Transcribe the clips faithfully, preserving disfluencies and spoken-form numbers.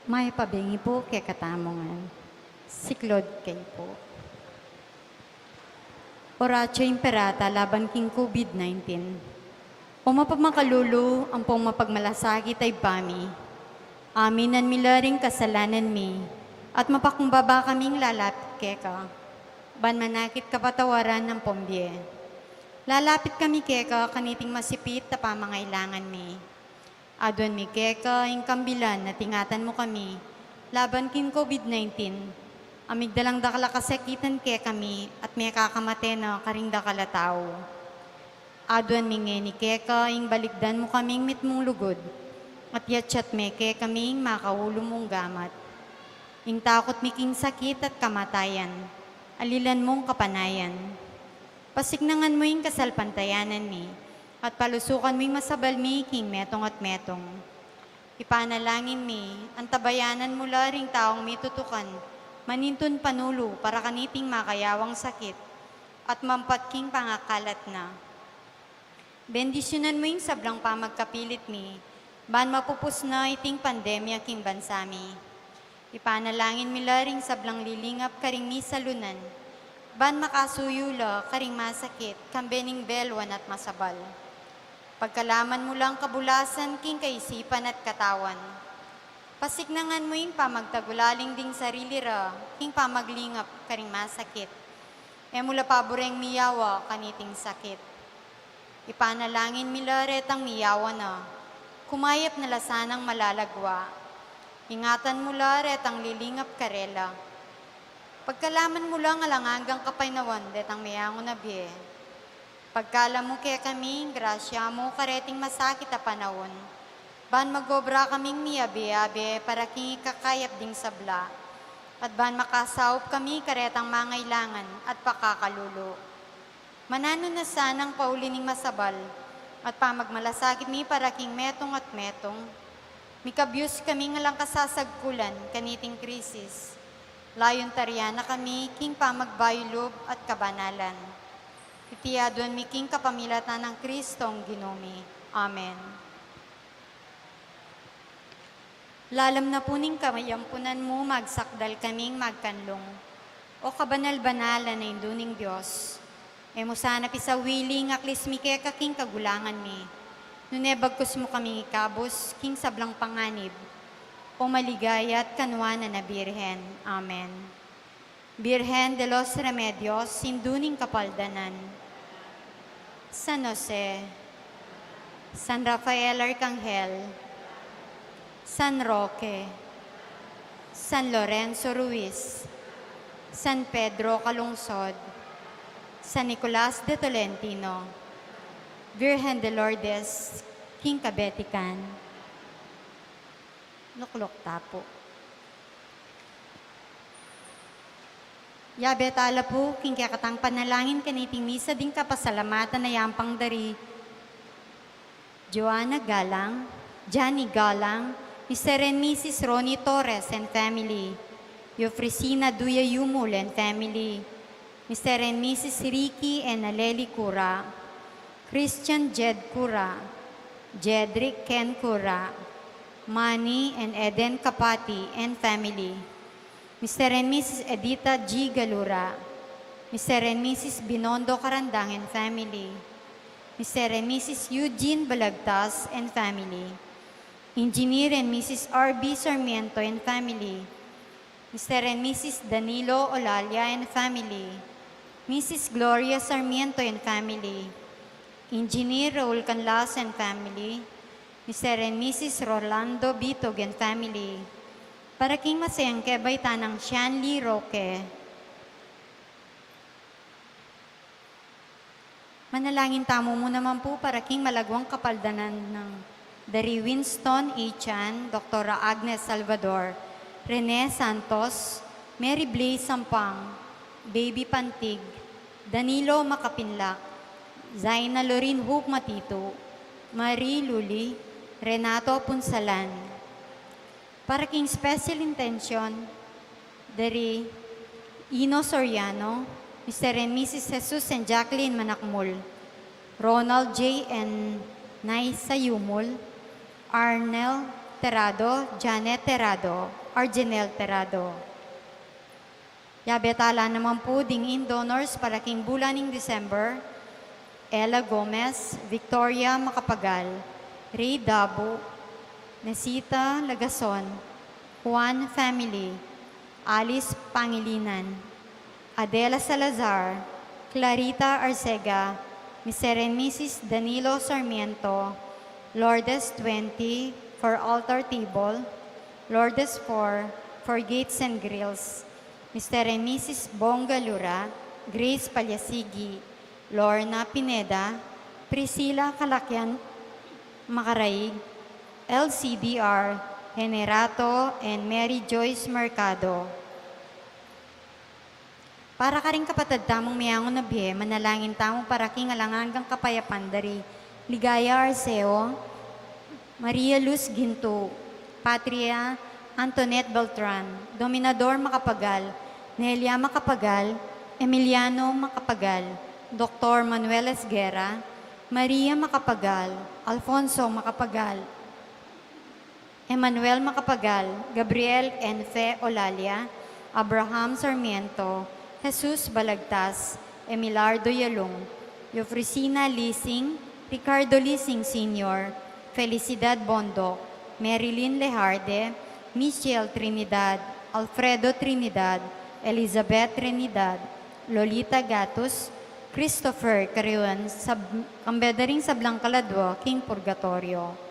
Mayap a bengi pu kekatamu ngan. Siklaud kayu pu. Oratio Imperata laban king COVID nineteen. O mapamakalulu ampong mapagmalasakit a Ibpa mi, aminan mi la ring kasalanan mi, at mapakumbaba kaming lalapit keka, ban manakit kapatawaran ampong bie. Lalapit kami keka kaniting masipit a pamangailangan mi. Aduan mi keka ing kambilan at ingatan mu kami laban king COVID nineteen, a migdalang dakal a kasakitan kekami at mekakamate na karing dakal a tau. Aduan mi ngeni keka ing balikdan mu kaming mitmung lugud, at yatyat me kekami ing makaulu mung gamat. Ing takut mi king sakit at kamatayan, alilan mung kapanayan. Pasiknangan mu ing kasalpantayanan mi, at palusukan mu ing masabal mi king metung at metung. Ipanalangin mi, antabayanan mu la ring taung mitutukan manintun panulu para kaniting makayawang sakit at mampat king pangakalat na. Bendisyunan mu ing sablang pamagkapilit mi, ban mapupus na iting pandemya king bansa mi. Ipanalangin mi la ring sablang lilingap karing misalunan, ban makasuyu la karing masakit, kambe ning belwan at masabal. Pagkalaman mu lang kabulasan king kaisipan at katawan. Pasiknangan mu ing pamagtagulaling ding sarili ra king pamaglingap karing masakit. E mu la pabureng miyawa kaniting sakit. Ipanalangin mi la retang miyawa na, kumayap na la sanang malalagwa. Ingatan mu la retang lilingap karela. Pagkalaman mu lang alang anggang kapaynawan detang meangu na bie. Pagkalam mu kekami ing grasya mu kareting masakit a panaun, ban magobra kaming miyabe-abe para king ikakayap ding sabla, at ban makasaup kami karetang mangailangan at pakakalulu. Mananu na sanang pauli ning masabal at pamagmalasakit mi para king metung at metung. Mikabyus kaming alang kasasagkulan kaniting krisis. Layun tarian na kami king pamagbayu lub at kabanalan. Iti aduan mi king kapamilatan nang Kristong Ginu mi. Amen. Lalam na pu ning kayampunan mu, magsakdal kaming magkanlung. O kabanal-banalan a Indu ning Dios, e mu sana pisawili ing aklis mi keka king kagulangan mi, nune bagkus mu kaming ikabus king sablang panganib, o maligaya at kanuanan a Birhen. Amen. Birhen de los Remedios, Indu ning Kapaldanan. San Jose, San Rafael Arcangel, San Roque, San Lorenzo Ruiz, San Pedro Calungsod, San Nicolas de Tolentino, Virgen de Lourdes, king kabetikan. Lukluk ta pu. Yabe tala pu king kekatang panalangin kaniting misa ding kapasalamatan a yampang dari Joanna Galang, Johnny Galang, Mister and Missus Ronnie Torres and family, Eufresina Duya Yumul and family, Mister and Missus Ricky and Aleli Cura, Christian Jed Cura, Jedrick Ken Cura, Manny and Eden Capati and family, Mister and Missus Edita G Galura, Mister and Missus Binondo Carandang and family, Mister and Missus Eugene Balagtas and family, Engineer and Missus R B Sarmiento and family, Mister and Missus Danilo Olalia and family, Missus Gloria Sarmiento and family, Engineer Raul Canlas and family, Mister and Missus Rolando Bitog and family, para king masayang kebaitan nang Shanley Roque. Manalangin tamu mu naman pu para king malagwang kapaldanan nang dari Winston A. Chan, Doktora Agnes Salvador, Rene Santos, Mary Blaze Sampang, Baby Pantig, Danilo Makapinlak, Zaina Lorin Hope Matitu, Marie Luli, Renato Punsalan. Para king special intention, dari Ino Soriano, Mister and Missus Jesus and Jacqueline Manakmul, Ronald J and Nay Sayumul, Arnel Terado, Janet Terado, Arjenel Terado. Yabe tala naman pu ding in donors para king bulan ning December: Ella Gomez, Victoria Macapagal, Ray Dabu, Nesita Lagason, Juan family, Alice Pangilinan, Adela Salazar, Clarita Arcega, Mister and Missus Danilo Sarmiento, Lourdes twenty for altar table, Lourdes four for gates and grills, Mister and Missus Bonga Lura, Grace Palyasigi, Lorna Pineda, Priscilla Kalakyan Makaraig, L C D R Generato, and Mary Joyce Mercado. Para karing kapatad tamung meangu na bie, manalangin tamu para king alang anggang kapayapan da ri Ligaya Arceo, Maria Luz Ginto, Patria Antoinette Beltran, Dominador Macapagal, Nelia Macapagal, Emiliano Macapagal, Doktor Manuel Esguerra, Maria Macapagal, Alfonso Macapagal, Emmanuel Macapagal, Gabriel and Fe Olalia, Abraham Sarmiento, Jesus Balagtas, Emilardo Yalung, Eufrosina Lising, Ricardo Lising Senior, Felicidad Bondoc, Marilyn Lejarde, Michelle Trinidad, Alfredo Trinidad, Elizabeth Trinidad, Lolita Gatus, Christopher Carrion, sab-, kambe da ring sablang kaladwa king purgatorio.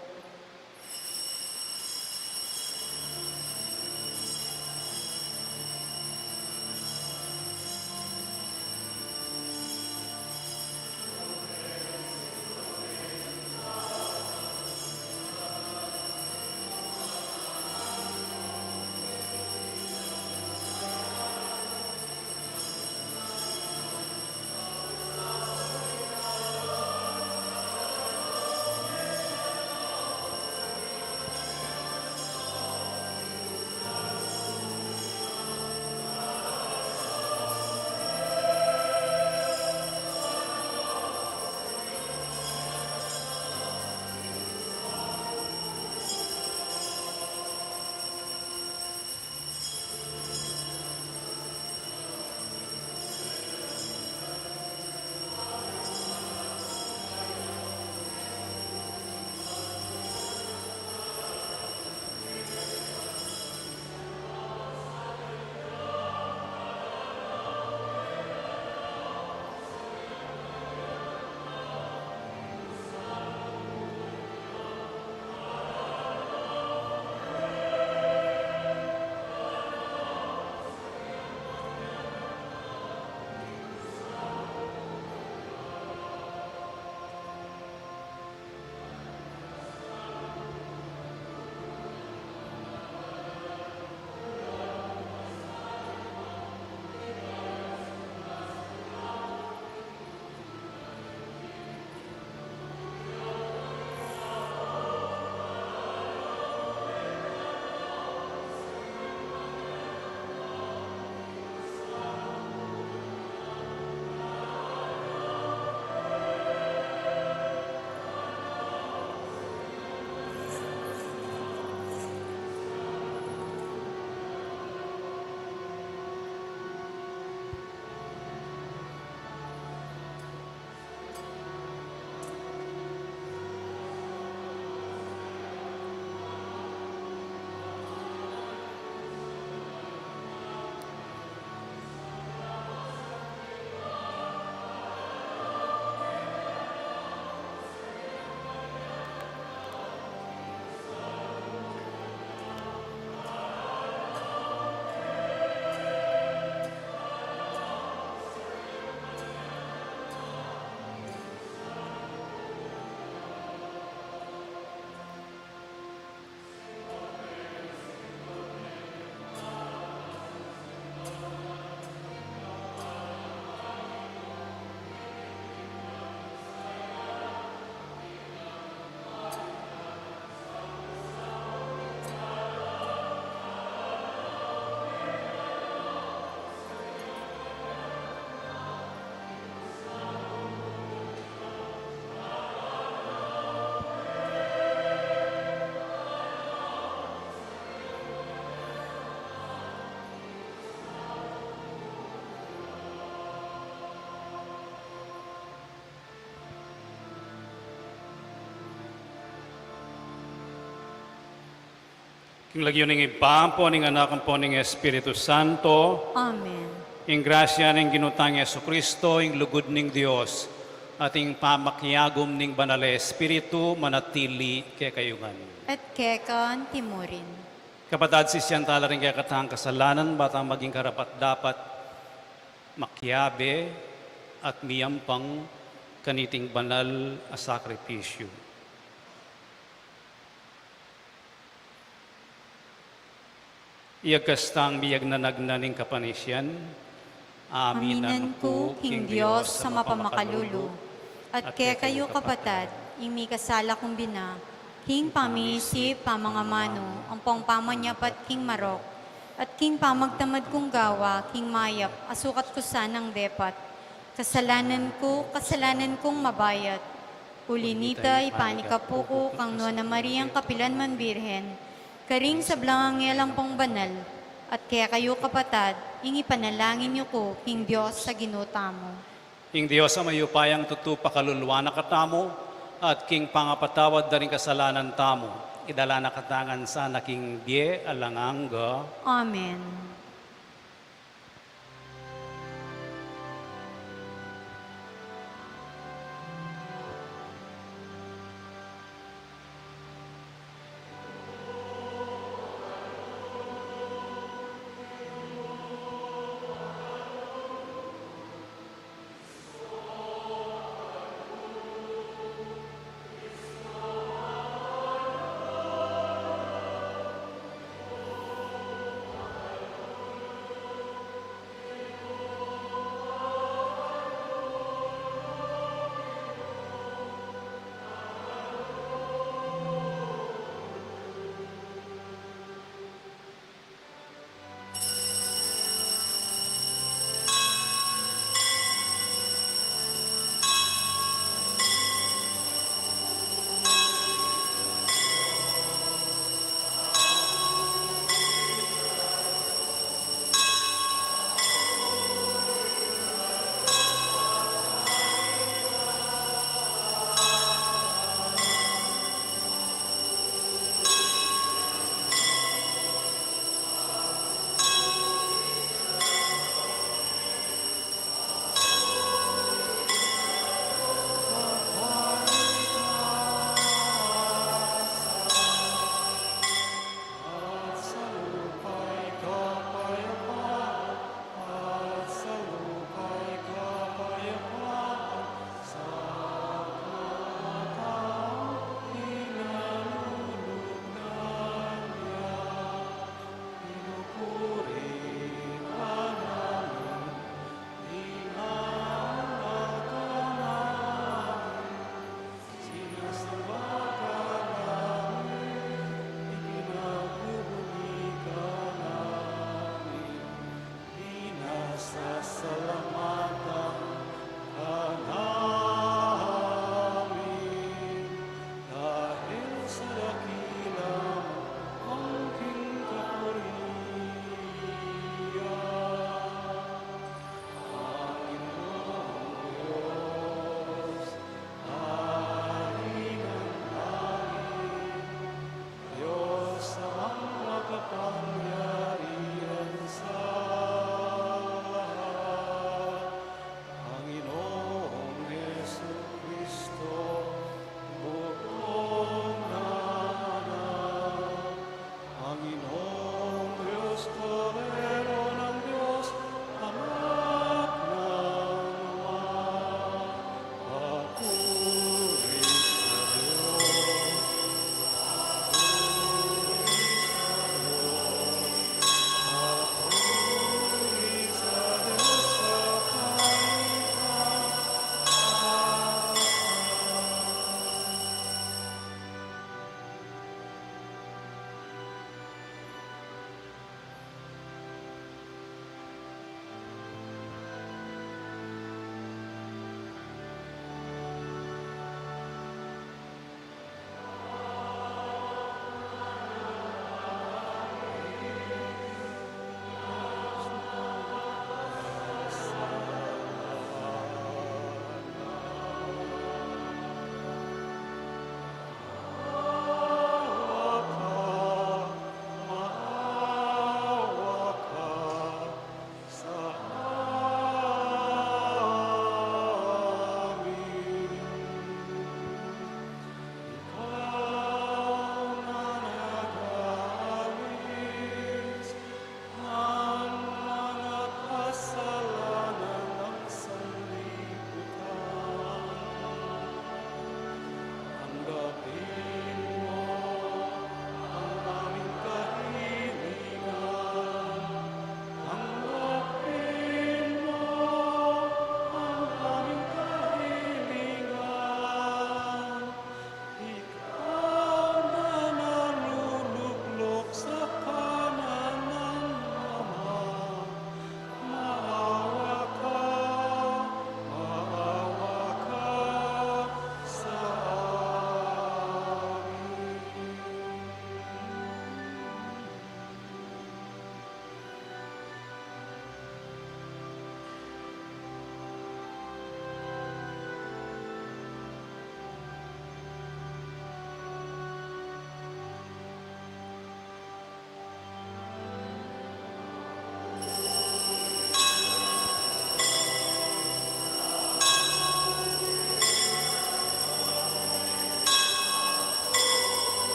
King lagyu ning Ibpa, ampo ning Anak, ampo ning Espiritu Santo. Amen. Ing grasya ning Ginu tang Jesucristo, ing lugud ning Dios, at ing pamakiagum ning Banal a Espiritu manatili kekayu ngan. At keka antimurin. Kapatad, sisian tala ring kekatang kasalanan, ba tang maging karapat-dapat makiabe at miyampang kaniting banal a sakripisyu. Iyagkas tang miyagnanagna ning kapanisian. Aminan ku king Dios a mapamakalulu, at kekayu kapatad, ing mikasala kung bina, king pamisip, pamangamanu, ampong pamanyapat king marok, at king pamagtamad kung gawa king mayap a sukat ku sanang depat. Kasalanan ku, kasalanan kung mabayat. Uli nita, ipanikapu ku kang Nuan a Mariang kapilan man Birhen, karing sablang anghel ampong banal, at kekayu kapatad, ing ipanalangin yu ku king Dios a Ginu tamu. Ing Dios a mayupayang tutu pakaluluan na katamu, at king pangapatawad da ring kasalanan tamu, idala na katamu ngan sana king bie alang angga. Amen.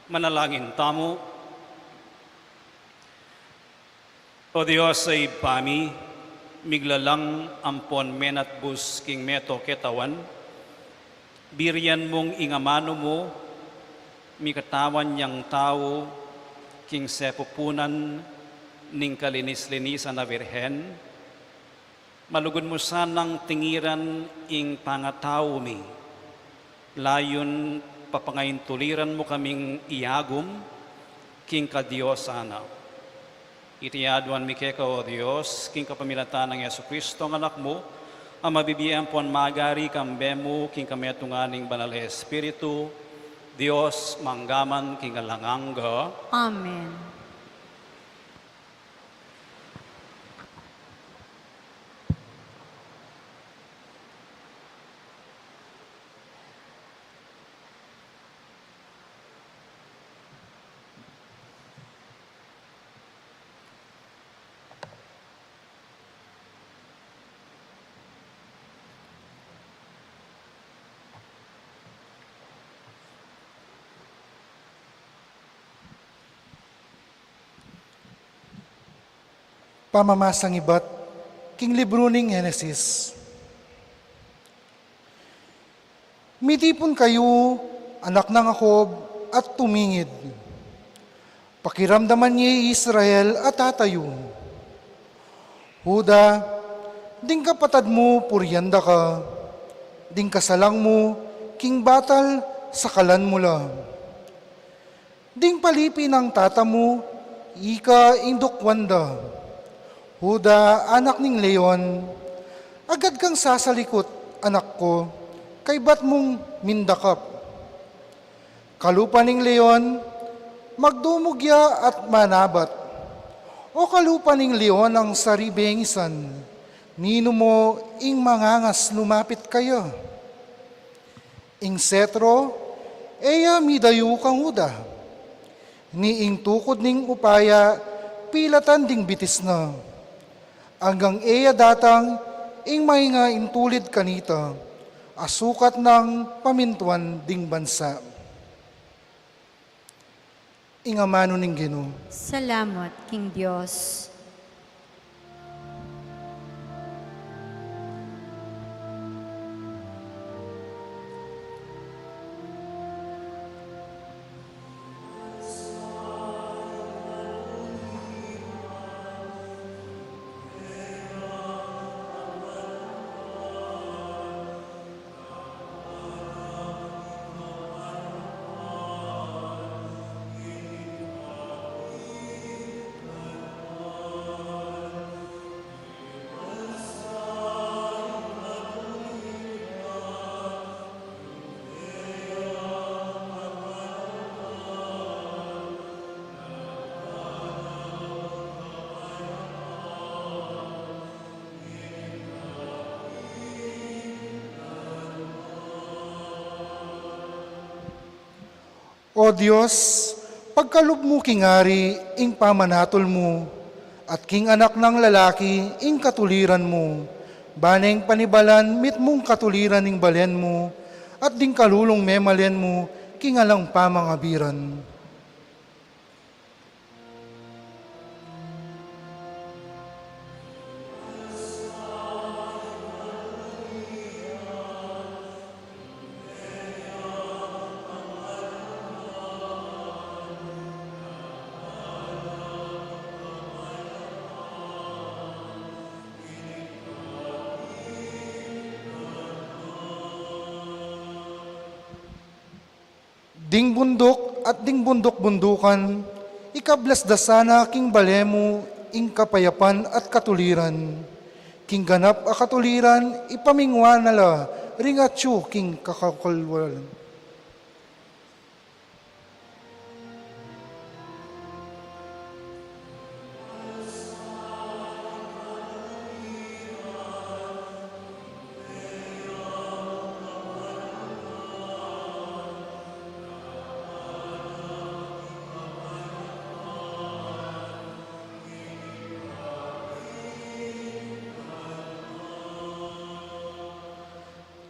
Manalangin tamu. O Dios a Ibpa mi, miglalang ampon menatbus king meto ketawan, birian mung ing amanu mu, mikatawan yang tau king sepupunan ning kalinis-linisan a Birhen, malugud mu sanang tingiran ing pangatau mi, layun papangaintuliran mu kaming iagum king kadiosan na. Iti aduan mi keka, O Dios, king kapamilatan nang Jesucristo, ang Anak mu, a mabibie ampon magari kambe mu king kametungan ning Banal a Espiritu, Dios, mangga man king alang angga. Amen. Pamamasang ibat king libru ning Henesis. Mitipun kayu, anak nang Jacob, at tumingid. Pakiramdaman ye i Israel a tata yu. Juda, ding kapatad mu purian da ka, ding kasalang mu king batal sakalan mu la. Ding palipi nang tata mu, ika ing dukwan da. Juda, anak ning leon, agad kang sasalikut, anak ku, kaybat mung mindakap. Kalupa ning leon, magdumug ya at manabat. O kalupa ning leon a saribengisan, ninu mu ing mangangas lumapit kaya? Ing setro, e ya midayu kang Juda, ni ing tukud ning upaya pilatan ding bitis na. Anggang e ya datang ing maingaintulid kanita, a sukat nang pamintuan ding bansa. Ing amanu ning Ginu. Salamat king Dios. O Dios, pagkalub mu king ari ing pamanatul mu, at king anak nang lalaki ing katuliran mu, baneng panibalan mitmung katuliran ning balen mu, at ding kalulung memalen mu king alang pamangabiran. Ding bunduk at ding bunduk-bundukan, ikablas da sana king bale mu ing kapayapan at katuliran. King ganap a katuliran, ipamingwa na la ring atyu king kakakulwalan.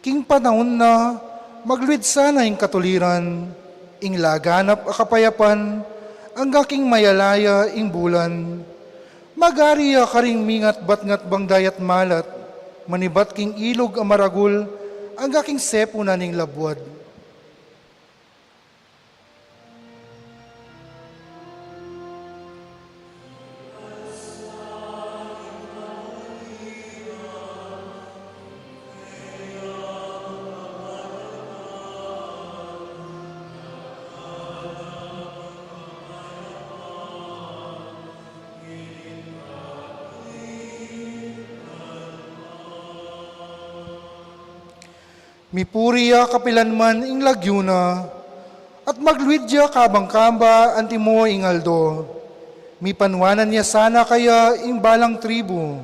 King panaun na, magluid sana ing katuliran. Ing laganap a kapayapan, angga king mayalaya ing bulan. Magari ya karing mingat batngat bang dayat malat, manibat king ilug a maragul, angga king sepu na ning labuad. Mipuri ya kapilan man ing lagyu na, at magluid ya kabang kamba antimo ing aldo. Mipanwanan ya sana kaya ing balang tribu,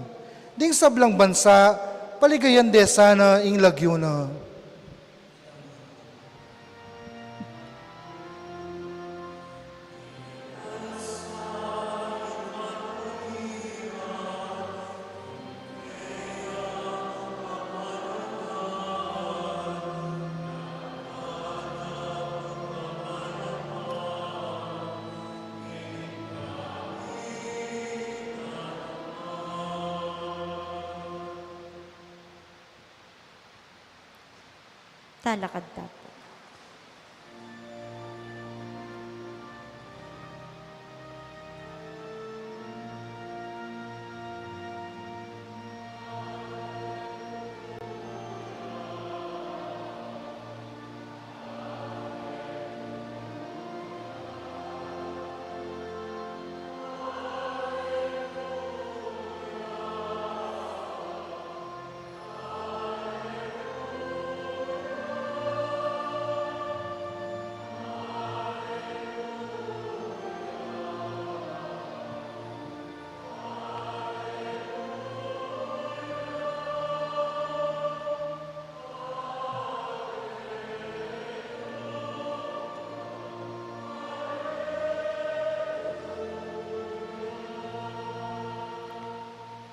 ding sablang bansa, paligayan de sana ing lagyu na. Talakad ta pu.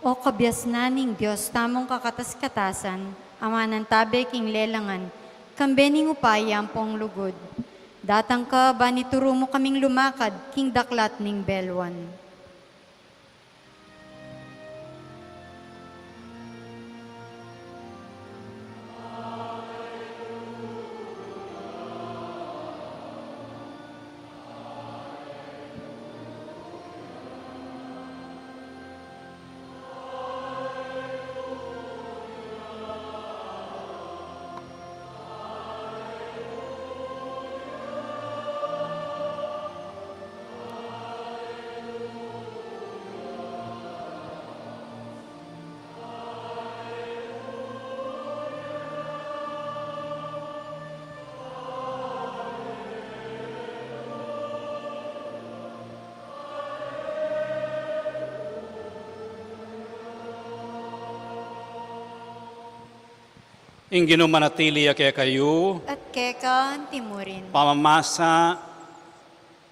O kabiasnan ning Dios tamung kakatas-katasan, a manantabe king lelangan, kambe ning upaya ampong lugud. Datang ka ban ituru mu kaming lumakad king daklat ning beluan. Ing Ginu manatili ya kekayu. At keka anti mu rin. Pamamasa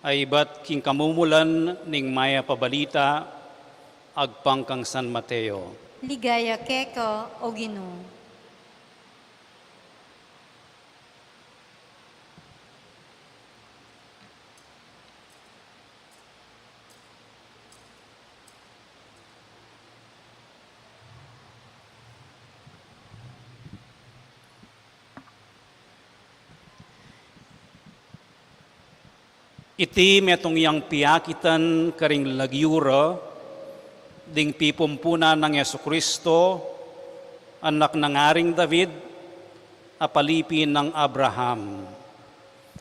a ibat king kamumulan ning Mayap a Balita agpang kang San Mateo. Ligaya keka, O Ginu. Iti metung yang piakitan karing lagyu ra ding pipumpunan nang Jesucristo, anak nang Aring David, a palipi nang Abraham.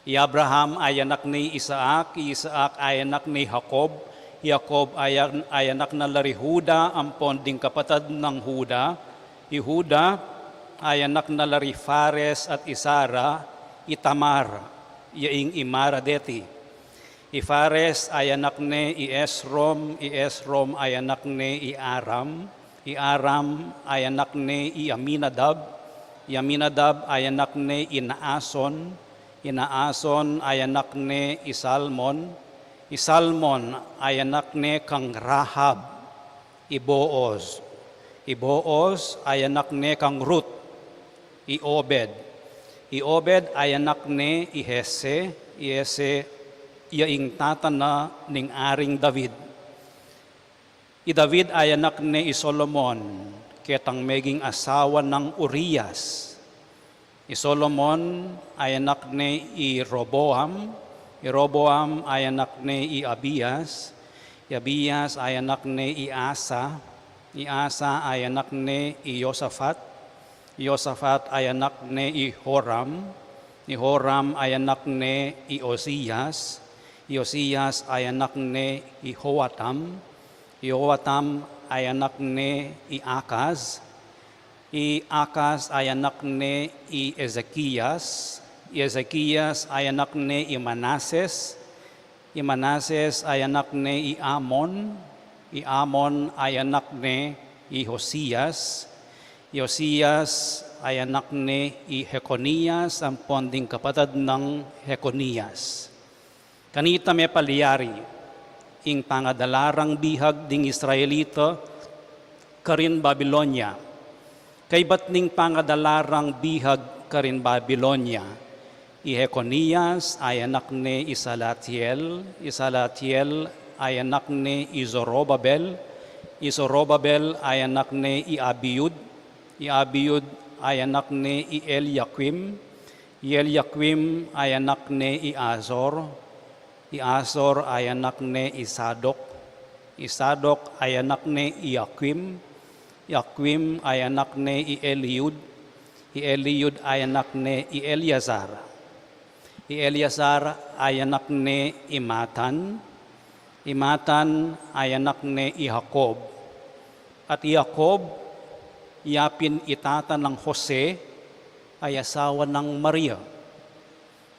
I Abraham ay anak ni Isaac, i Isaac ay anak ni Jacob, i Jacob ay, ay anak na la ri Juda ampon ding kapatad nang Juda, i Juda ay anak na la ri Fares at i Zara, i Tamar, ya ing imara deti. I Fares ay anak ne i Esrom, i Esrom ay anak ne i Aram, i Aram ay anak ne i Aminadab, i Aminadab ay anak ne i Naason, i Naason ay anak ne i Salmon, i Salmon ay anak ne kang Rahab, i Booz, i Booz ay anak ne kang Ruth, i Obed, i Obed ay anak ne i Jesse, Yese, ya ing tata na ning Aring David. I David a anak ne i Solomon, ketang meging asawa nang Urias. I Solomon a anak ne i Roboam, i Roboam a anak ne i Abias, i Abias a anak ne i Asa, i Asa a anak ne i Yosafat, i Yosafat a anak ne i Horam, i Horam a anak ne i Osias, i Osias a anak ne i Hoatam, i Hoatam a anak ne i Akaz, i Akaz a anak ne i Ezekias, i Ezekias a anak ne i Manases, i Manases a anak ne i Amon, i Amon a anak ne i Josias, i Josias a anak ne i Jeconias, ampon ding kapatad nang Jeconias. Kanita mepalyari ing pangadala rang bihag ding Israelita karin Babilonia. Kaybat ning pangadala rang bihag karin Babilonia, i Jeconias a anak ne i Salatiel, i Salatiel a anak ne i Zorobabel, i Zorobabel a anak ne i Abiud, i Abiud a anak ne i Eliakim, i Eliakim a anak ne i Azor, i Azor a anak ne i Sadok, i Sadok a anak ne i Akim, i Akim a anak ne i Eliud, i Eliud a anak ne i Eleazar, i Eleazar a anak ne i Matan, i Matan a anak ne i Jacob, at i Jacob ya pin i tata nang Jose a asawa nang Maria.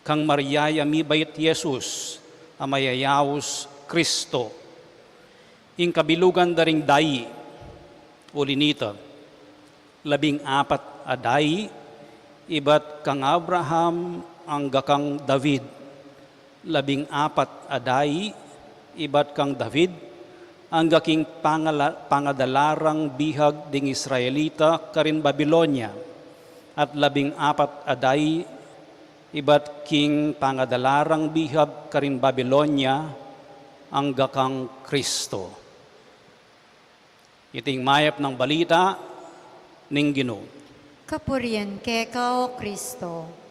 Kang Maria ya mibait i Jesus a mayayaus Kristo. Ing kabilugan da ring dai, uli nita, labing apat a dai, ibat kang Abraham angga kang David. Labing apat a dai, ibat kang David angga king pangala-, pangadala rang bihag ding Israelita karin Babilonia, at labing apat a dai, ibat king pangadala rang bihag karin Babilonia angga kang Kristo. Iting mayap nang balita ning Ginu. Kapurian keka, O Kristo.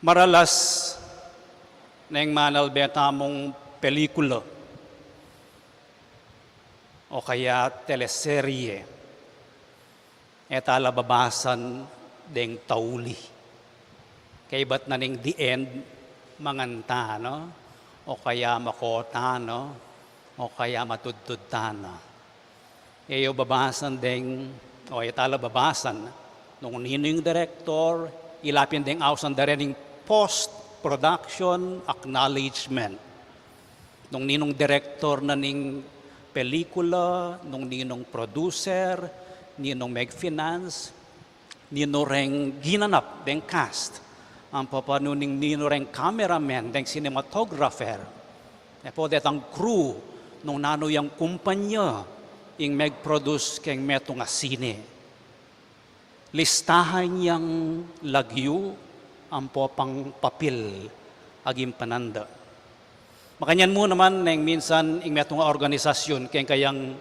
Maralas neng manalbe tamung pelikula o kaya teleserye, e ta la babasan deng tauli. Kaybat na ning the end, mangan ta na, o kaya mako ta na, o kaya matudtud ta na. E yu babasan deng, o e ta la babasan, nung ninu ing direktor, ila pin deng ausan da ring post-production acknowledgement. Nung ninung direktor na ning pelikula, nung ninung producer, ninung meg-finance, ninu reng ginanap deng cast, ampon nung ninu reng cameraman, deng cinematographer. E pu detang crew, nung nanu yang kumpanya ing meg-produce keng metung a sine. Listahan yang lagyu ampo pang papil a gimpanan da. Makanyan mu naman neng minsan ing metung a organisasyun keng kayang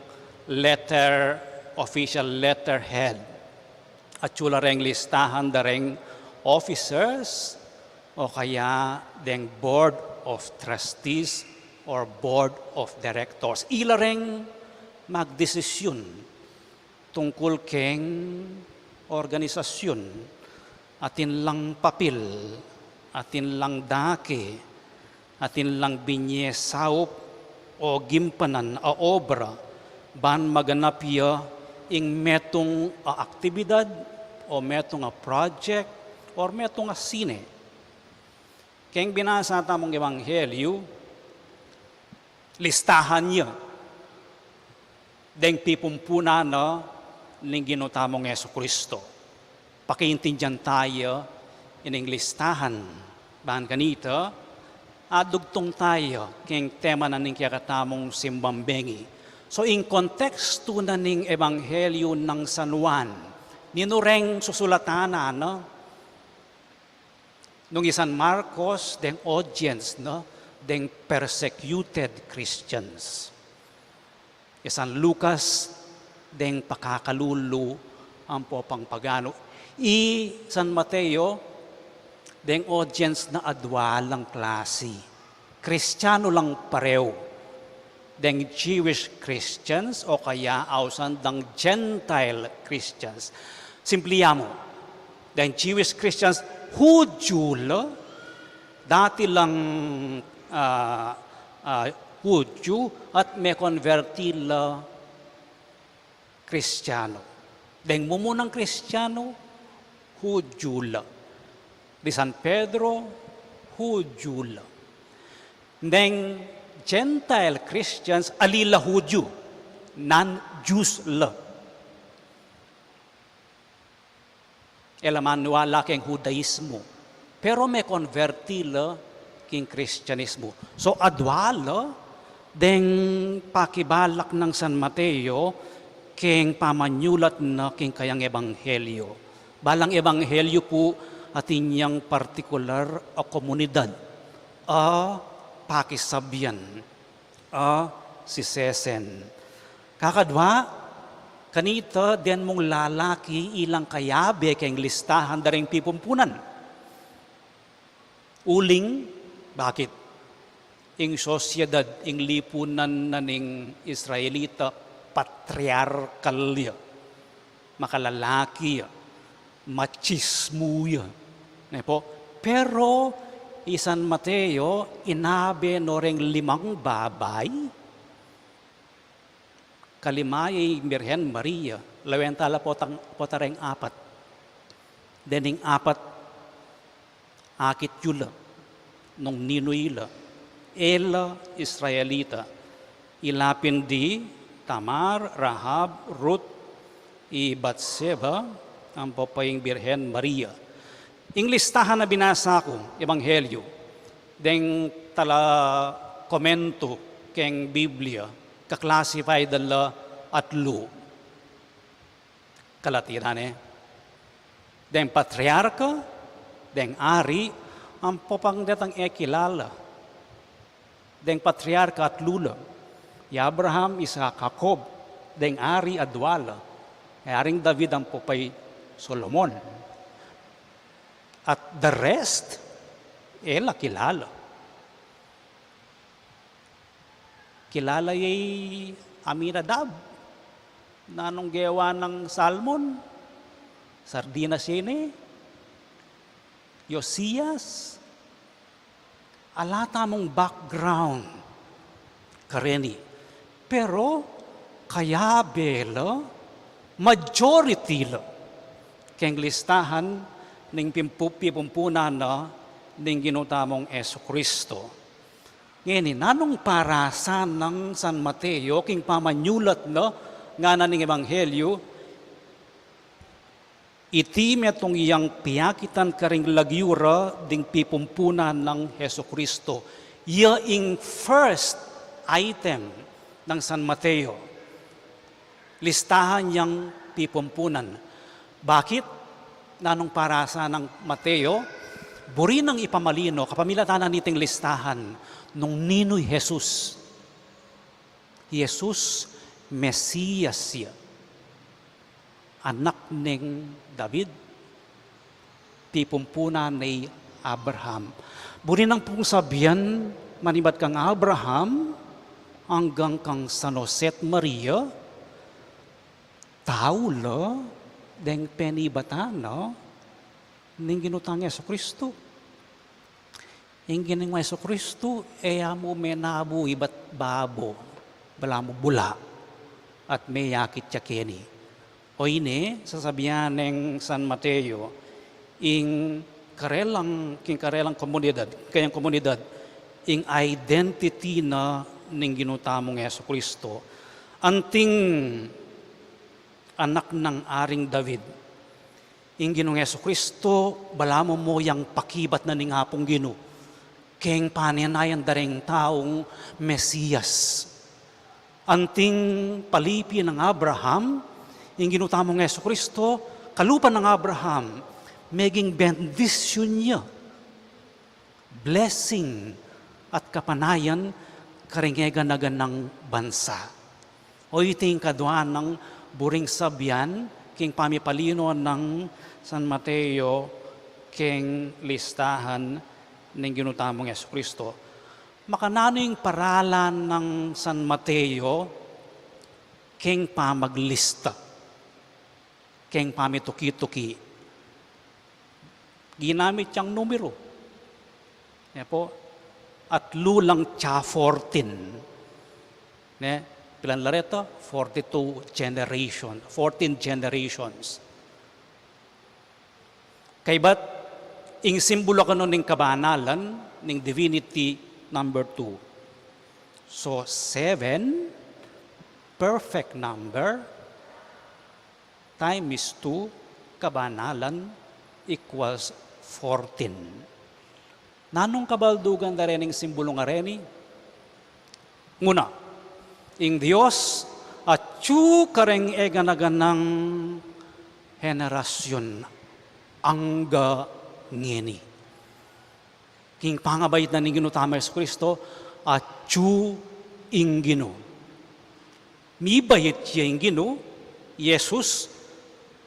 letter, official letterhead. Atyu la reng listahan da reng officers o kaya deng board of trustees or board of directors. Ila reng magdesisyun tungkul keng organisasyun, atin lang papil, atin lang dake, atin lang binye saup o gimpanan a obra, ban maganap ya ing metung a aktibidad, o metung a project, or metung a sine. Keng binasa tamung ebanghelyu, listahan ya deng pipumpunan na ning Ginu tamung Jesu Kristo. Pakiintindian taya ining listahan. Ban kanita, adugtung taya keng tema na ning kekatamung simbang bengi. So, ing kontekstu na ning Ebanghelyo nang San Juan, ninu reng susulatan na, no? Nung i San Marcos, deng audience, no? Deng persecuted Christians. I San Lucas, deng pakakalulu ampo pang pagano. I San Mateo, deng audience na adua lang klasi. Kristiyanu lang pareho. Deng Jewish Christians o kaya ausan dang Gentile Christians. Simple ya mu. Deng Jewish Christians, Hudyu la, dati lang, ah, ah, Hudyu at mekonberti la Kristiyanu. Deng mumunang Kristiyanu, Hudyu la. Di San Pedro, Hudyu la. Deng Gentile Christians, ali la Hudyu, non-Jews la. E la maniwala keng Hudaismo. Pero mekonberti la king Kristianismo. So, adua la deng pakibalak nang San Mateo keng pamanyulat na king kayang ebanghelyo. Balang ebanghelyo pu atin yang partikular a komunidad a pakisabyan, a sisesen. Kakadua, kanita den mung lalaki ilang kayabe keng listahan da ring pipumpunan. Uling, bakit? Ing sosyedad, ing lipunan na ning Israelita, patriarkal ya, makalalaki ya, machismo ya. Ne po? Pero i San Mateo, inabe no reng limang babai, kalima ya i Birhen Maria, lawen ta la potang, pota reng apat. Dening apat, akit yu la, nung ninu ila, e la Israelita. Ila pin di Tamar, Rahab, Ruth, i Batseba, ampo pa ing Birhen Maria. Ing listahan a binasa ku, Ebanghelyo, deng tala komentu keng Biblia, ka-classify da la atlu. Kalati da ne. Deng patriarka, deng ari, ampo pang detang e kilala. Deng patriarka atlu la. I Abraham, Isaac, Jacob, deng ari adua la. E aring David ampo pa i Solomon. At the rest, e la kilala. Kilala ye i Aminadab, nanung gewa nang salmon, sardinas ye ne, Yosias, ala tamung background kareni. Pero kayabe la, majority la keng listahan ning pimpu-, pipumpunan na ning Ginu tamung Jesucristo. Ngeni, nanung parasan nang San Mateo king pamanyulat na ngana ning Ebanghelyo? Iti metung yang piakitan karing lagyu ra ding pipumpunan nang Jesucristo. Ya ing first item nang San Mateo. Listahan yang pipumpunan. Bakit? Nanung parasan nang Mateo? Buri nang ipamalino, kapamilatan na niting listahan, nung ninu i Jesus. I Jesus, Mesias ya. Anak neng David, pipumpunan neng Abraham. Buri nang pung sabian, manibat kang Abraham, anggang kang San Jose at Maria, tau la, deng penibatan na ning Ginu tang Jesucristo. Ing Ginung Jesucristo, e ya mu menabu ibat babo, balamu bula, at meyakit ya keni. O ini, sasabian neng San Mateo, ing karelang, king karelang komunidad, kayang komunidad, ing identity na ning Ginu tamung Jesucristo. Anting anak nang Aring David, ing Ginung Jesucristo, balamu mu yang pakibat na ning Apung Ginu keng panenayan da ring taung Mesias. Anting palipi nang Abraham, ing Ginu tamung Jesucristo, kalupa nang Abraham, meging bendisyun ya, blessing at kapanayan karing e gana-ganang bansa. O iti ing kadua nang buring sabian king pamipalino nang San Mateo king listahan ning Ginu tamung Jesucristo. Makananu ing paralan nang San Mateo king pamaglista, king pamituki-tuki? Ginamit yang numero. Ne po, atlu lang tsa fourteen. Ne, pilan la reta? Forty-two generation, fourteen generations. Kaybat, ing simbulu kanu ning kabanalan, ning divinity, number two. So, seven, perfect number, times two, kabanalan, equals fourteen. Nanung kabaldugan da rening simbulu a reni? Nguna, ing Dios atyu kareng e gana-ganang henerasyun angga ngeni. King pangabait na ning Ginu tamung Jesucristo, atyu ing Ginu. Mibait ya ing Ginu, Jesus,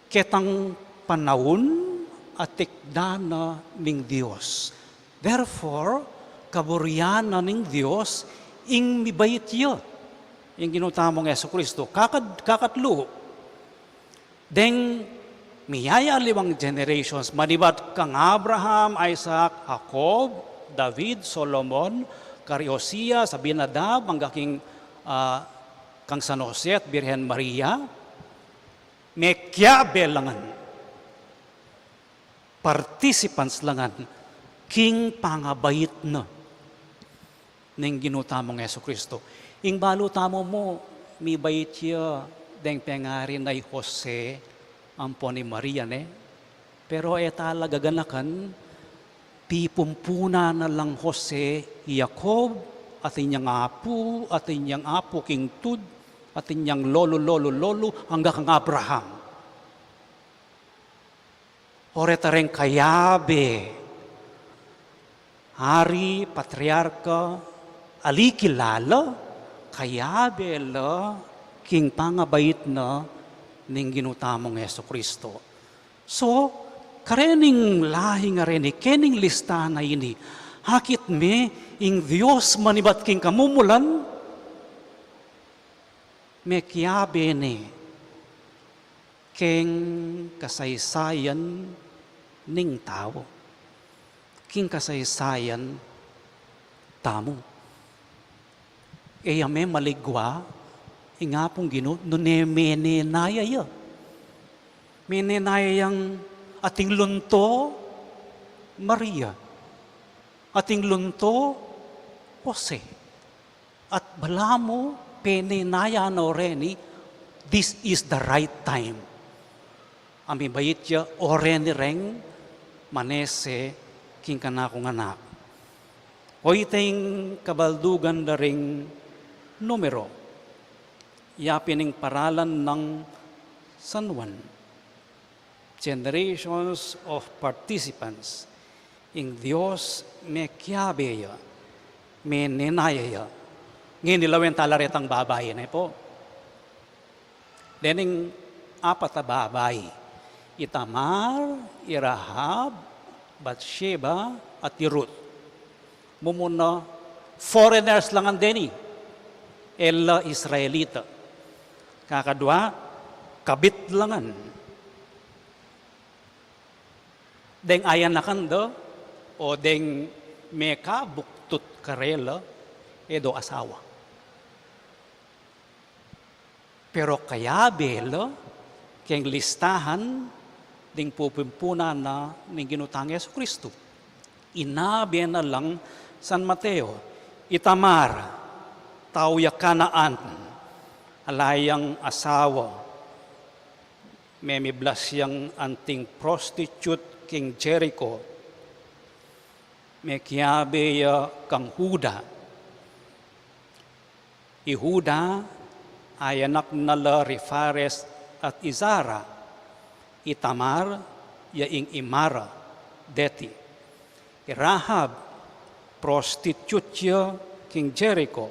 ketang panaun a tikdan na ning Dios. Therefore, kaburian na ning Dios ing mibait ya, ing Ginu tamung Jesucristo. Kakad-, kakatlu, deng miyayaliwang generations, manibat kang Abraham, Isaac, Jacob, David, Solomon, kari Josias, Abinadab, angga king, ah, kang San Jose at Birhen Maria, mekiabe la ngan, participants la ngan king pangabait na ning Ginu tamung Jesucristo. Ing balu tamu mu, mibait ya deng pengari nang i Jose ampon i Maria, ne? Pero e tala gaganakan, pipumpunan na lang Jose i Jacob, atin yang apu, atin yang apu king tud, atin yang lolo, lolo, lolo, angga kang Abraham. O reta reng kayabe, ari, patriarka, alikilala, kayabe la king pangabait na ning Ginu tamung Jesucristo. So, karening lahi a reni, kening lista na ini, akit me ing Dios manibat king kamumulan, mekiabe ne king kasaysayan ning tau, king kasaysayan tamu. E ya me maligwa ing Apung Ginu nune menenaya ya. Menenaya yang ating lunto, Maria. Ating lunto, Jose. At balamu, penenaya na o reni, this is the right time. Ami bait ya o reni reng manese king kanakung anak. O ita ing kabaldugan da ring numero, ya pin ing paralan nang San Juan. Generations of participants. Ing Dios mekiabe ya, menenaya ya. Ngeni lawen tala retang babai, ne po? Dening apat a babai, i Tamar, i Rahab, Bathsheba, at i Ruth. Mumuna, foreigners la ngan deni, e la Israelita. Kakadua, kabit la ngan. Deng ayanakan da, o deng mekabuktut karela, e do asawa. Pero kayabe la keng listahan ding pupumpunan na ning Ginu tang Jesucristo. Inabe na lang San Mateo, i Tamar, tau ya Canaan, ala yang asawa, memiblas yang anting prostitute king Jericho, mekiabe ya kang Juda. I Juda, Ay anak na la ri Fares at i Zara, i Tamar, ya ing imara deti. I Rahab, prostitute ya king Jericho.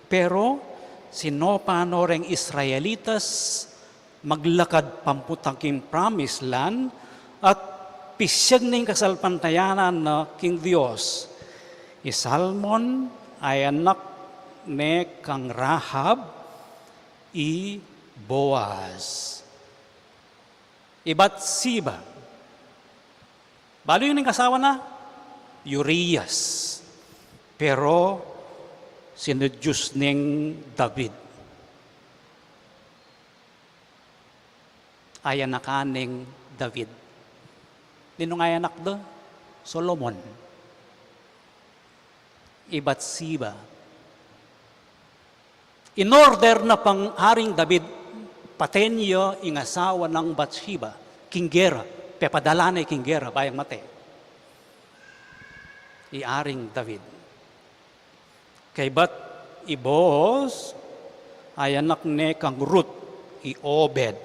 Pero sinopa no reng Israelitas maglakad papunta king Promised Land at pisiag ne ing kasalpantayanan na king Dios. I Salmon ay anak ne kang Rahab, i Boaz. I Bathsheba. Balu ing asawa na, Urias. Pero sinudyus neng David. Ay anak neng David. Ninung ay anak da? Solomon. I Bathsheba. In-order na pang Aring David, paten ya ing asawa nang Bathsheba, king gera, pepadala ne king gera, bayu mate. I Aring David. Kaybat i Boaz, ay anak ne kang Ruth, i Obed.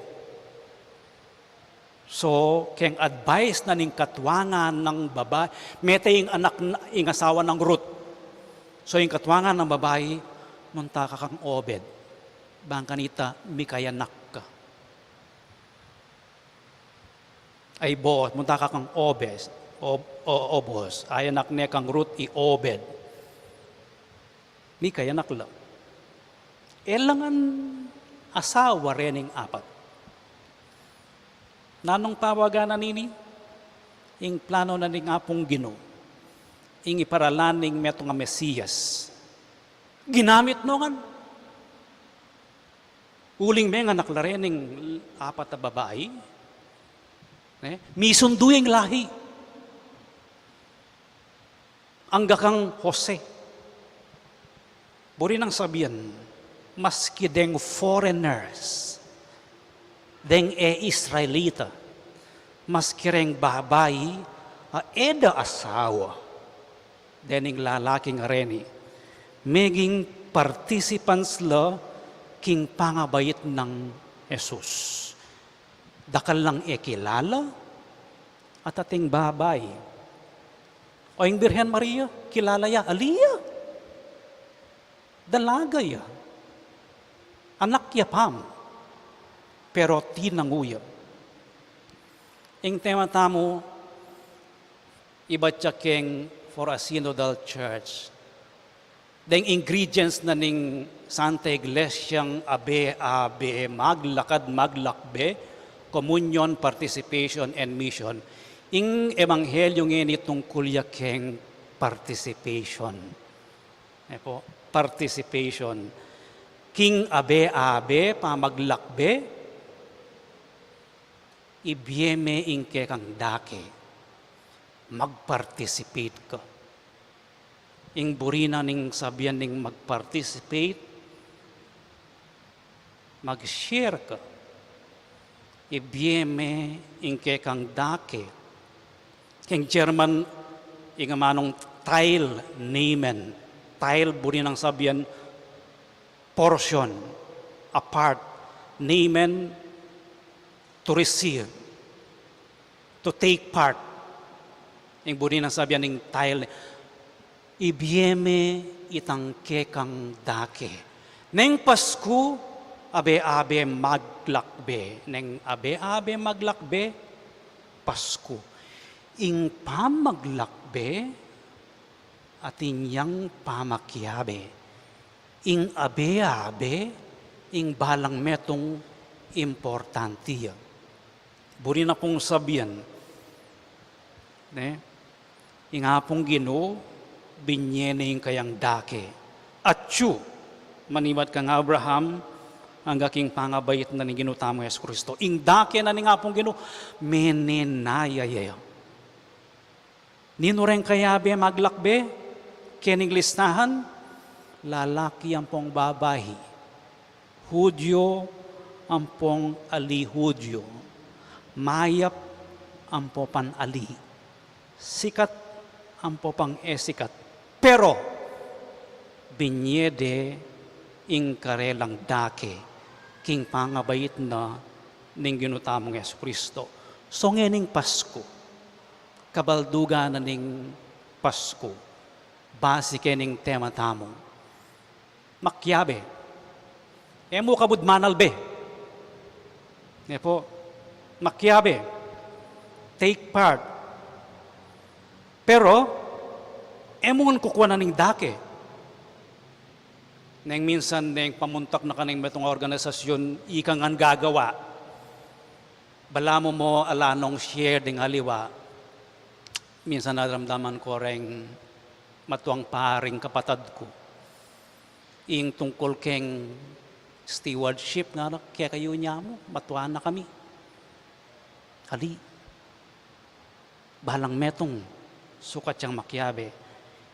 So, keng advice na ning katuangan nang babai, mete ing anak na, ing asawa nang Ruth. So, ing katuangan nang babai, munta ka kang Obed. Bang kanita, mikayanak ka. Ay Boaz, munta ka kang Obes, Ob-, o-, Obos, ay anak ne kang Ruth i Obed. Mikayanak la. E la ngan asawa rening apat. Nanung pawagan na nini? Ing plano na ning Apung Ginu. Ing iparalan ning metung a Mesias. Ginamit no ngan. Uling menganak la rening apat a babai. Ne? Misundu ing lahi. Angga kang Jose. Buri nang sabian, maski deng foreigners, deng e Israelita, maski reng babai a e da asawa, dening lalaki a reni, meging participants la king pangabait nang Jesus. Dakal lang e kilala, at ating babai. O ing Birhen Maria, kilala ya, ali ya. Dalaga ya. Anak ya pam. Pero tinangu ya. Ing tema tamu, ibat ya keng for a synodal church. Deng ingredients na ning Santa Iglesiang abe-abe, maglakad, maglakbe, communion, participation, and mission. Ing ebanghelyo ngeni tungkul ya keng participation. E po, participation. King abe-abe, pamaglakbe, ibie me ing kekang dake, mag-participate ka. Ing buri na ning sabian ning mag-participate, mag-share ka. Ibie me ing kekang dake. Keng German, ing amanung teilnehmen. Teil buri nang sabian portion, a part. Nehmen, to receive, to take part. Ing buri nang sabian ning teil, ibie me itang kekang dake. Neng Pasku, abe-abe maglakbe. Neng abe-abe maglakbe, Pasku. Ing pamaglakbe, atin yang pamakiabe. Ing abe-abe, ing balang metung importante ya. Buri na pung sabian, ne? Ing Apung Ginu, binie ne ing kayang dake. Atyu, manibat kang Abraham, angga king pangabait na ning Ginu tamung Jesucristo. Ing dake na ning Apung Ginu, menenaya ya. Ninu reng kayabe maglakbe, kening listahan, lalaki ampong babai, Hudyo ampong ali Hudyo, mayap ampo pan ali, sikat ampo pang e sikat. Pero, binie de ing karelang dake king pangabait na ning Ginu tamung Jesucristo. So ngening Pasku, kabaldugan na ning Pasku, base kening tema tamu, makiabe. E mu kabud manalbe. Ne po, makiabe. Take part. Pero e mu ngan kukuanan ing dake. Neng minsan, neng pamuntak na ka ning metung a organisasyun, ika ngan gagawa. Balamu mo ala nong share ding aliwa. Minsan naramdaman ku reng matuang paring kapatad ku, ing tungkul keng stewardship, ngana, kekayu, nya mu, matua na kami. Ali, balang metung, sukat yang makiabe.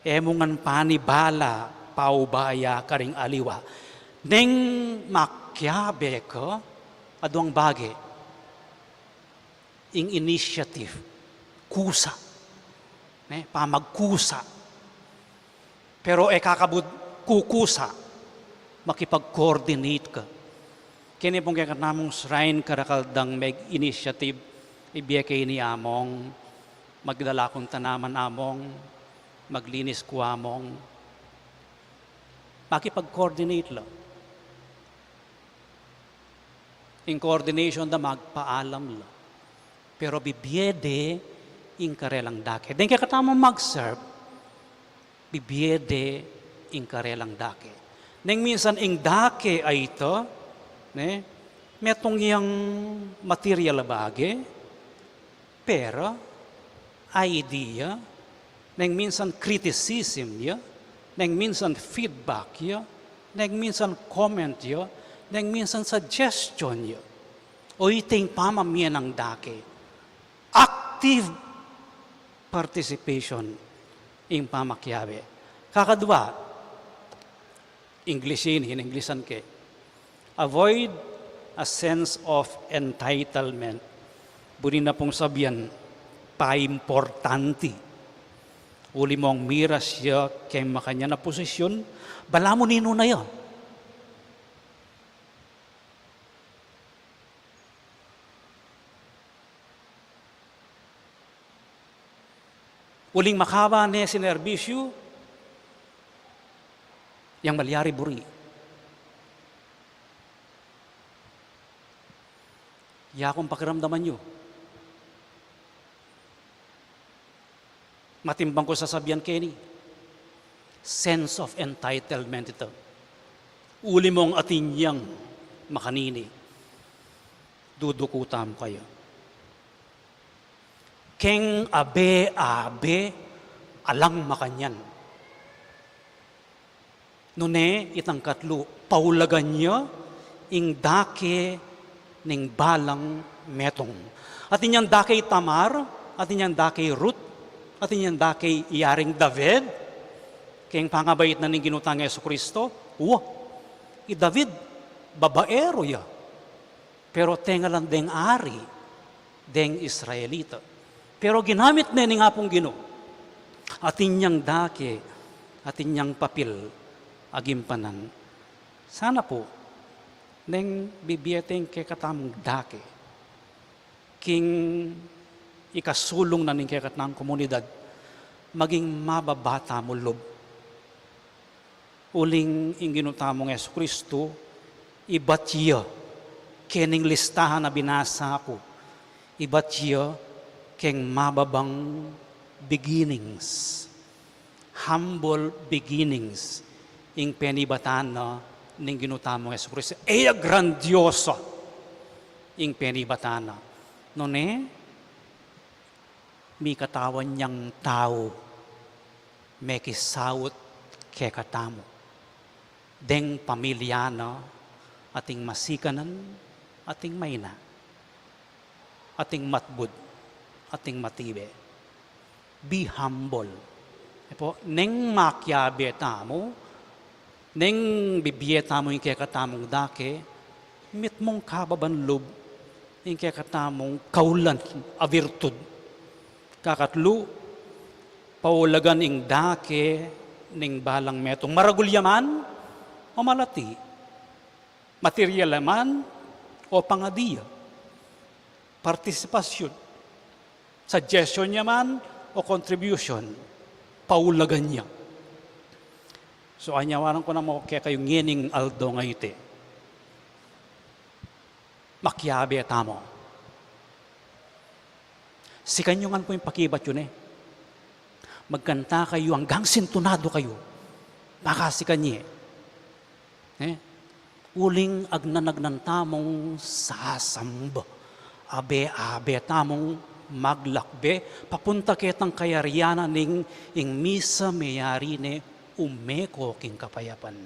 E mu ngan panibala, paubaya karing aliwa. Neng makiabe ka, aduang bage. Ing initiative, kusa. Ne, pamagkusa. Pero e ka kabud kukusa, makipag-coordinate ka. Keni pung kekatamung shrine, karakal dang meg-initiative, ibie ke ini among, magdala kung tanaman among, maglinis ku among. Makipag-coordinate la. Ing coordination da magpaalam la. Pero bibie de ing karelang dake. Deng kekatamung mag-serve, bibie de ing karelang dake. Neng minsan ing dake a ita, ne, metung yang material a bage, pera, idea, neng minsan criticism ya, neng minsan feedback ya, neng minsan comment ya, neng minsan suggestion ya. O, ita ing pamamie nang dake. Active participation ing pamakiabe. Kakadwa, English ini, in-Englishan ke. Avoid a sense of entitlement. Buri na pung sabian, paimportante. Uli mong miras ya keng makanyan a posisyun, balamu ninu na ya. Uling makaba ne sinerbisyu, yang malyari buri. Ya kung pakiramdaman yu. Matimbang ku sasabian keni, sense of entitlement ita. Uli mong atin yang makanini, dudukutan mu kaya. Keng abe-abe, alang makanyan. Nune, itang katlu, paulagan ya ing dake ning balang metung. Atin yang dake i Tamar, atin yang dake i Ruth, atin yang dake i Aring David, keng pangabait na ning Ginu tang Jesucristo, wa, i David, babaero ya. Pero tengalan deng ari deng Israelita. Pero ginamit ne ning Apung Ginu. Atin yang dake, atin yang papil a gimpanan. Sana pu, neng bibie teng kekatamung dake, king ikasulung na ning kekatang komunidad, maging mababa tamu lub. Uling ing Ginu tamung Jesucristo, ibat ya, kening listahan a binasa ku, ibat ya keng mababang beginnings, humble beginnings, ing penibatan na ning Ginu tamung Jesucristo. E ya grandiosa ing penibatan na. Nune, mikatawan yang tau, mekisaut kekatamu. Deng pamilya na, ating masikanan, ating maina, ating matbud, ating matibe. Be humble. E pu, neng makiabe tamu, neng bibie tamu ing kekatamung dake, mitmung kababan lub ing kekatamung kaulan a virtud. Kakatlu, paulagan ing dake ning balang metung. Maragul ya man o malati, Material ya man o pangadi ya, partisipasyun, suggestion ya man o contribution, paulagan ya. So, anyawanan ku na mu kekayu ngening aldo ngeni, makiabe tamu. Sikan yu ngan pu ing pakibat yu ne. Magkanta kayu anggang sintunadu kayu. Makasikan ye. Eh? Uling agnan-agnan tamung sasamba. Abe-abe tamung maglakbe papunta ketang kayarian na ning ing misa meyari ne umeko king kapayapan.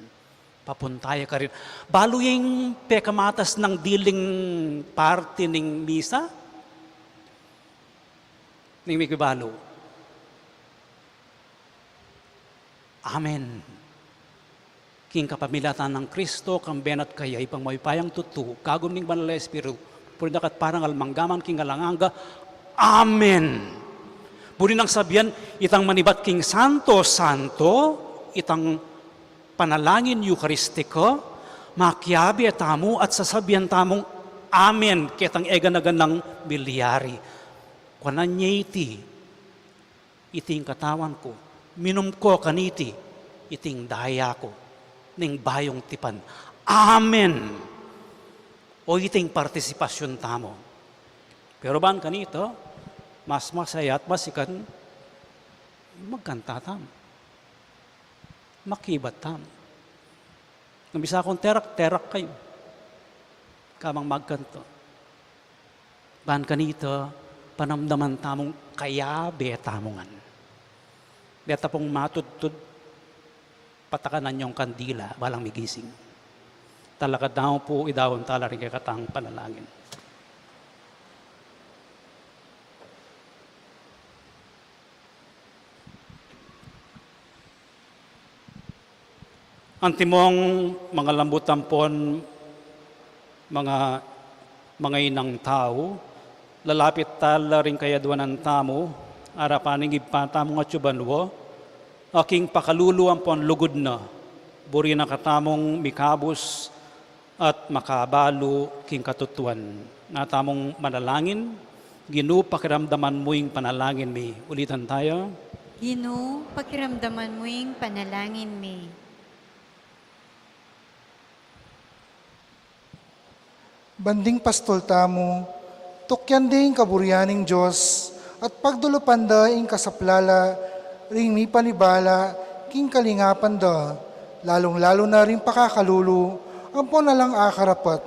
Papunta ya karin. Balu ye ing pekamatas nang diling parti ning misa? Ning mikibalu, Amen. King kapamilatan nang Kristo, kambe na at kaya, Ibpang mayupayang tutu, kagum ning Banal a Espiritu, purian daka at parangal mangga man king alang angga. Amen. Buri nang sabian, itang manibat king santo-santo, itang panalangin Eukaristiko, makiabe tamu at sasabian tamung Amen ketang eganagan nang milyari. Kuanan ye iti, iti ing katawan ku, minum ko kaniti, iti ing daya ku ning bayung tipan. Amen. O, iti ing partisipasyun tamu. Pero ban kanita, mas masaya at masikan, magkanta tamu. Makibat tamu. Nung bisa kung terak, terak kayu. Kamang magkanta. Ban kanita, panamdaman tamung kayabe tamu ngan. Deta pung matudtud, patakanan yung kandila, balang migising. Talakad tamu pu, idaun tala ring kekatang panalangin. Antimong mangalambut ampon manga, mangainang tau, lalapit tala ring kayadwanan tamu, arapan ning Ibpa tamung atsu banua, a king pakalulu ampon lugud na, buri na katamung mikabus, at makabalu king katutuan. Nga tamung manalangin, Ginu, pakiramdaman mu ing panalangin mi. Ulitan taya. Ginu, pakiramdaman mu ing panalangin mi. Banding pastol tamu, tukyan ding kaburian ning Dios, at pagdulupan da ing kasaplalan ring mipanibala king kalingapan da, lalung-lalu na ring pakakalulu ampon alang akarapat.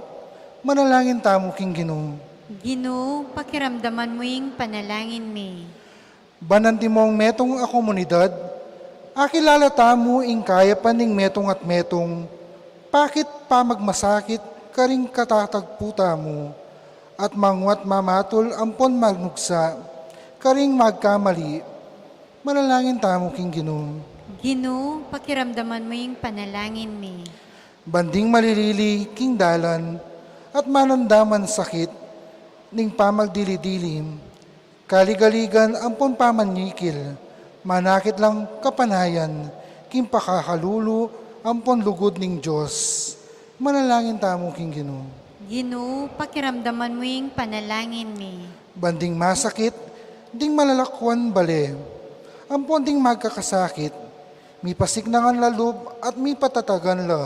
Manalangin tamu king Ginu. Ginu, pakiramdaman mu ing panalangin mi. Ban antimong metung a komunidad, akilala tamu ing kayapan ning metung at metung, pakit pamagmasakit karing katatagpu tamu, at manguat mamatul ampon manugsa karing magkamali. Manalangin tamu king Ginu. Ginu, pakiramdaman mu ing panalangin mi. Banding malilili king dalan at manandaman sakit ning pamagdili-dili, kaligaligan ampon pamanyikil, manakit lang kapanayan king pakakalulu ampon lugud ning Dios. Manalangin tamu king Ginu. Ginu, pakiramdaman mu ing panalangin mi. Banding masakit ding malalakuan bale, ampon ding magkakasakit, mipasiknangan la lub at mipatatagan la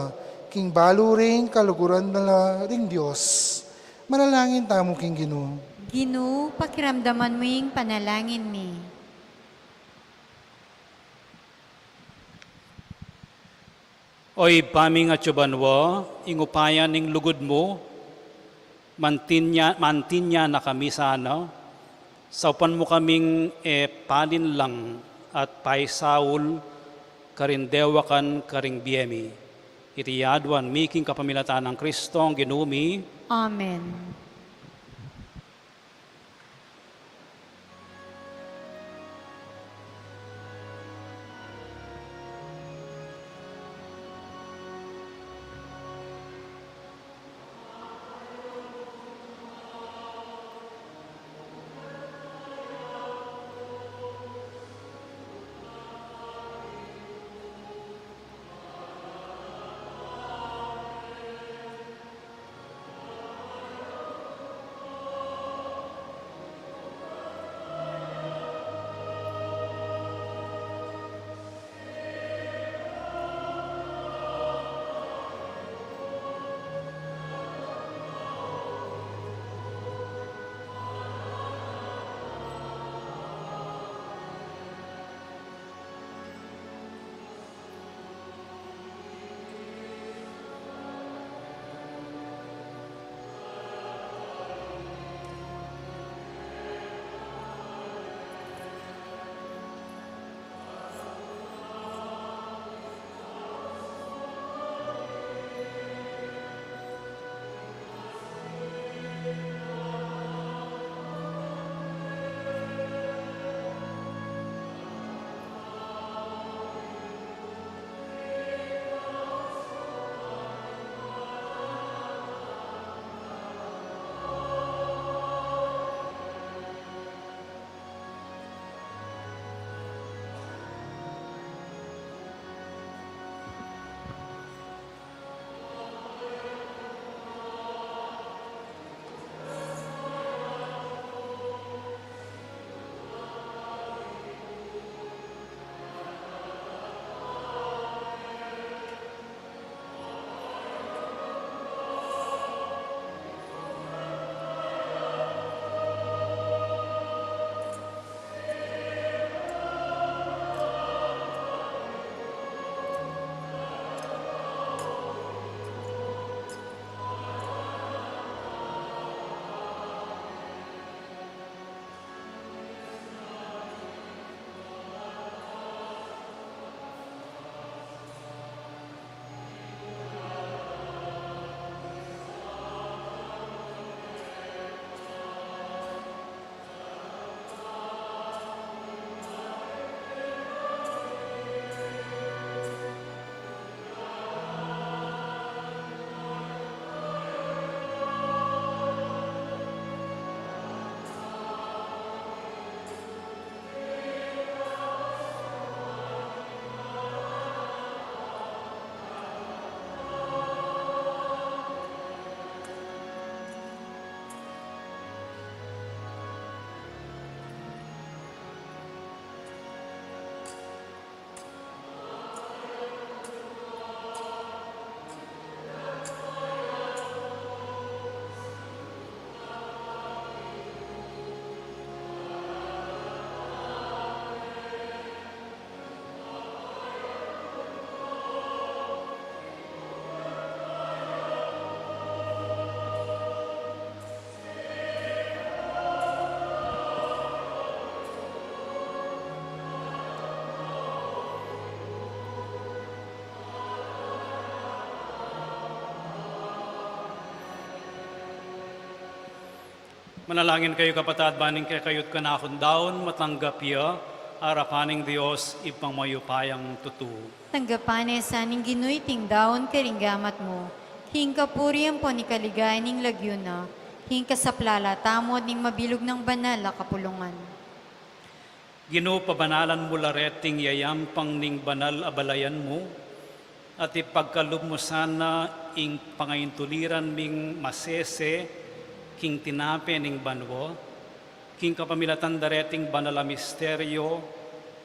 king balu ring kaluguran na la ring Dios. Manalangin tamu king Ginu. Ginu, pakiramdaman mu ing panalangin mi. O Ibpa ming atsu banua, ing upaya ning lugud mu, mantinya, mantinya na kami sana, saupan mu kaming e palinlang at paisaul karing dewakan karing bie mi. Iti aduan mi king kapamilatan nang Kristong Ginu mi. Amen. Manalangin kayu, kapatad, ban ing kekayu't kanakung daun matanggap ya arapan ning Dios Ibpang mayupayang tutu. Tanggapan na sa ning Ginu iting daun karing gamat mu, king kapurian ampon ikaligaya ning lagyu na, king kasaplalan tamu at ning mabilug nang banal a kapulungan. Ginu, pabanalan mu la reting yayampang ning banal a balayan mu, at ipagkalub mu sana ing pangaintuliran ming masese king tinape ning banua, king kapamilatan da reting banal a misteryo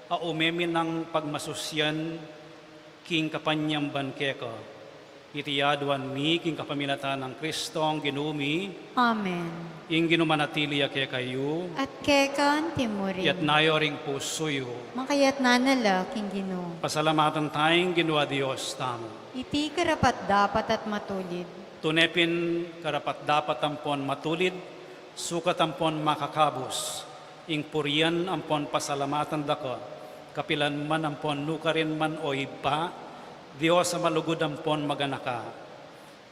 a ume mi nang pagmasusyan king kapanyamban keka. Iti aduan mi king kapamilatan nang Kristong Ginu mi. Amen. Ing Ginu manatili ya kekayu. At keka antimurin. Iyatas yu ring pusu yu. Makayatas na la king Ginu. Pasalamatan taya ing Ginu a Dios tamu. Iti karapat-dapat at matulid. Tune pin karapat-dapat ampon matulid, sukat ampon makakabus, ing purian ampon pasalamatan da ka, kapilan man ampon nukarin man, o Ibpa, Dios a malugud ampon maganaka.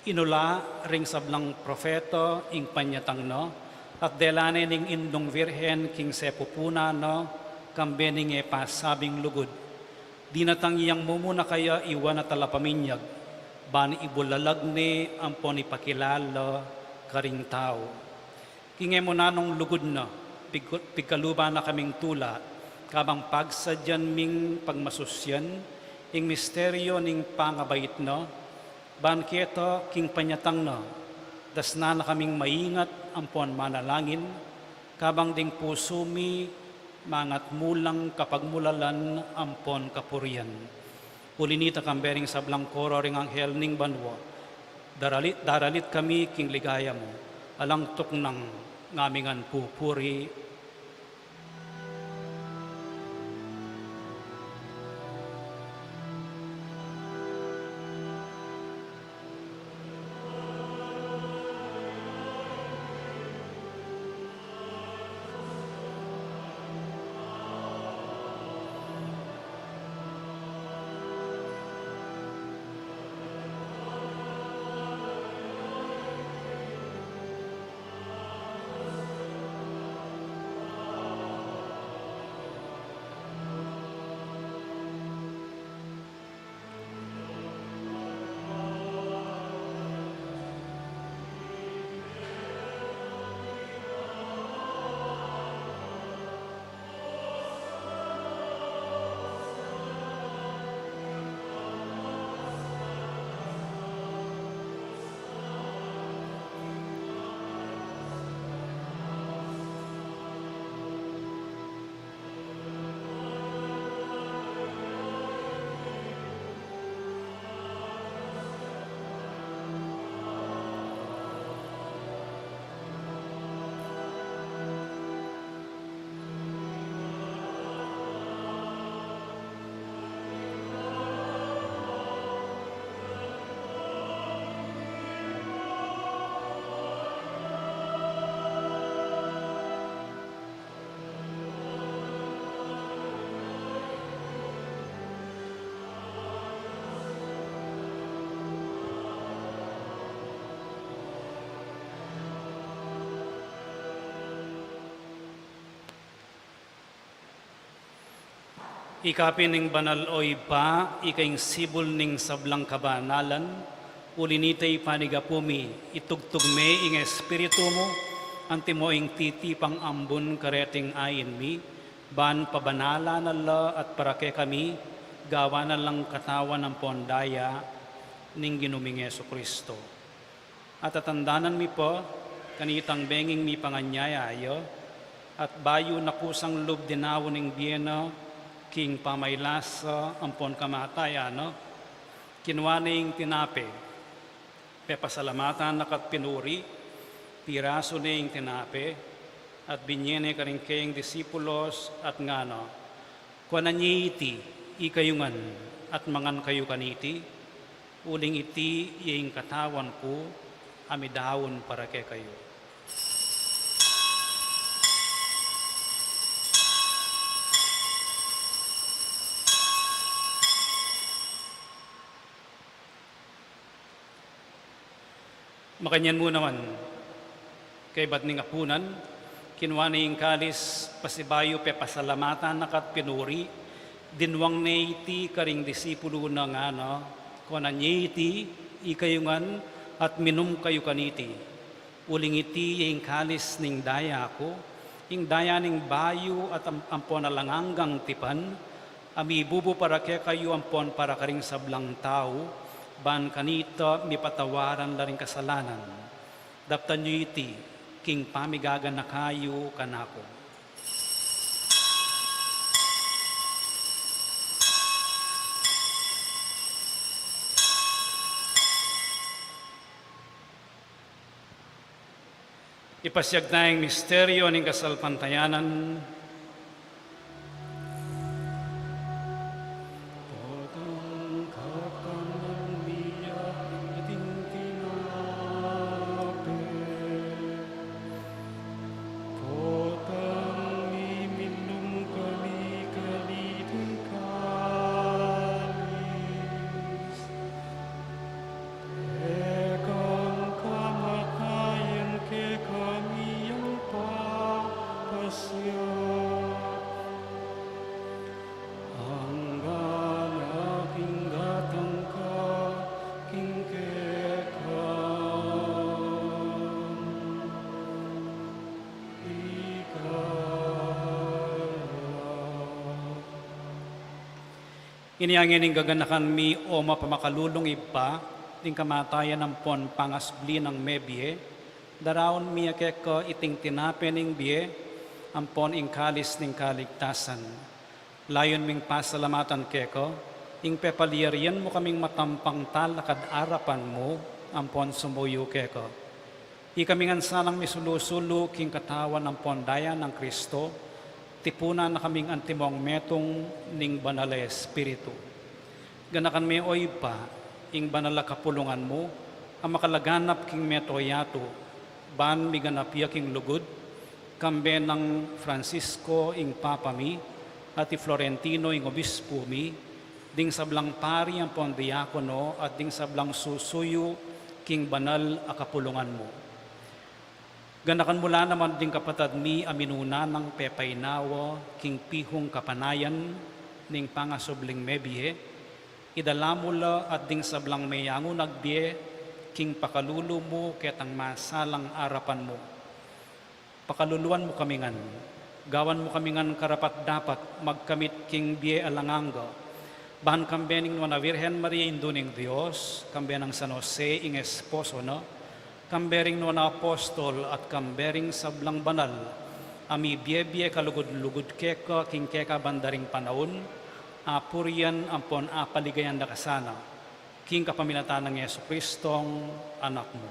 Inula ring sablang propeta ing panyatang na, at dela ne ning Indung Virgen king sepupunan na, kambe ning e pasabing lugud. Dinatang yang mumuna kaya iwan a talapaminyag, ban ibulalag ne ampon ipakilala karing tau. King e mu nanung lugud na, pig-, pigkaluban na kaming tula, kabang pagsadyan ming pagmasusyan ing misteryo ning pangabait na, ban keta king panyatang na, dasnan na kaming maingat ampon manalangin, kabang ding pusu mi mangatmulang kapagmulalan ampon kapurian. Uli nita, kambe ring sablang koro ring anghel ning banua, daralit, daralit kami king ligaya mu, alang tuknang ngaming pupuri. Ika pin ing banal, o Ibpa, ika ing sibul ning sablang kabanalan, uli nita ipanigapu mi, itugtug me ing Espiritu mu, antimo ing titipang ambun kareting ain mi, ban pabanalan na la at para kekami, gawan na lang katawan ampon daya ning Ginu ming Jesucristo. At atandanan mi pa, kanitang benging mipanganyaya ya, at bayu na kusang lub dinaun ing bie na, king pamaylasa ampon kamatayan na, kinua ne ing tinape, pepasalamatan na ka't pinuri, pirasu ne ing tinape, at binie ne karing kayang disipulos, at ngana, Kuanan ye iti, ikayu ngan, at mangan kayu kaniti, uling iti ya ing katawan ku, a midaun para kekayu. Makanyan mu naman, Kaybat ning apunan, kinua ne ing kalis, pasibayu pepasalamatan na ka at pinuri, dinwang ne iti karing disipulu na ngana, kuanan ye iti, ikayu ngan, at minum kayu kaniti. Uling iti ya ing kalis ning daya ku, ing daya ning bayu at am-, ampon alang anggang tipan, a mibubu para kekayu ampon para karing sablang tau, ban kanita mipatawaran la ring kasalanan. Daptan yu iti king pamigaganaka yu kanaku. Ipasiag taya ing misteryu ning kasalpantayanan. Potang kakanan mi ya iting tinape, potang minum kami kaniting kalis. Kekang kamatayan kekami yang papasiag, anggang king datang ka king kekang. Ika ya. Ini ngeni ing gaganakan mi, o mapamakalulung Ibpa, ding kamatayan ampon pangasubli nang mebie, daraun mi ya keka iting tinape ning bie, ampon ing kalis ning kaligtasan. Layun ming pasalamatan keka, ing pepalyarian mu kaming matampang talakad arapan mu, ampon sumuyu keka. Ikami ngan sanang misulu-sulu king katawan ampon daya nang Kristo, tipunan na kaming antimong metung ning Banal a Espiritu. Ganakan me, o Ibpa, ing banal a kapulungan mu, a makalaganap king mabilug a yatu, ban miganap ya king lugud, kambe nang Francisco ing Papa mi, at i Florentino ing Obispu mi, ding sablang pari ampon diakono, at ding sablang susuyu king banal a kapulungan mu. Ganakan mu la naman ding kapatad mi a minuna nang pepainawa king pihung kapanayan ning pangasubling mebie, idala mu la at ding sablang meyangu nang bie king pakalulu mu ketang masalang arapan mu. Pakaluluan mu kami ngan, gawan mu kami ngan karapat-dapat magkamit king bie alang angga, ban kambe ning Nuan a Virgen Maria, Indu ning Dios, kambe nang San Jose ing esposo na, kambe ring Nuan a Apostol at kambe ring sablang banal a mibie-bie kalugud-lugud keka king kekabanda ring panaun, apurian ampon apaligayan da ka sana, king kapamilatan nang Jesucristong Anak mu.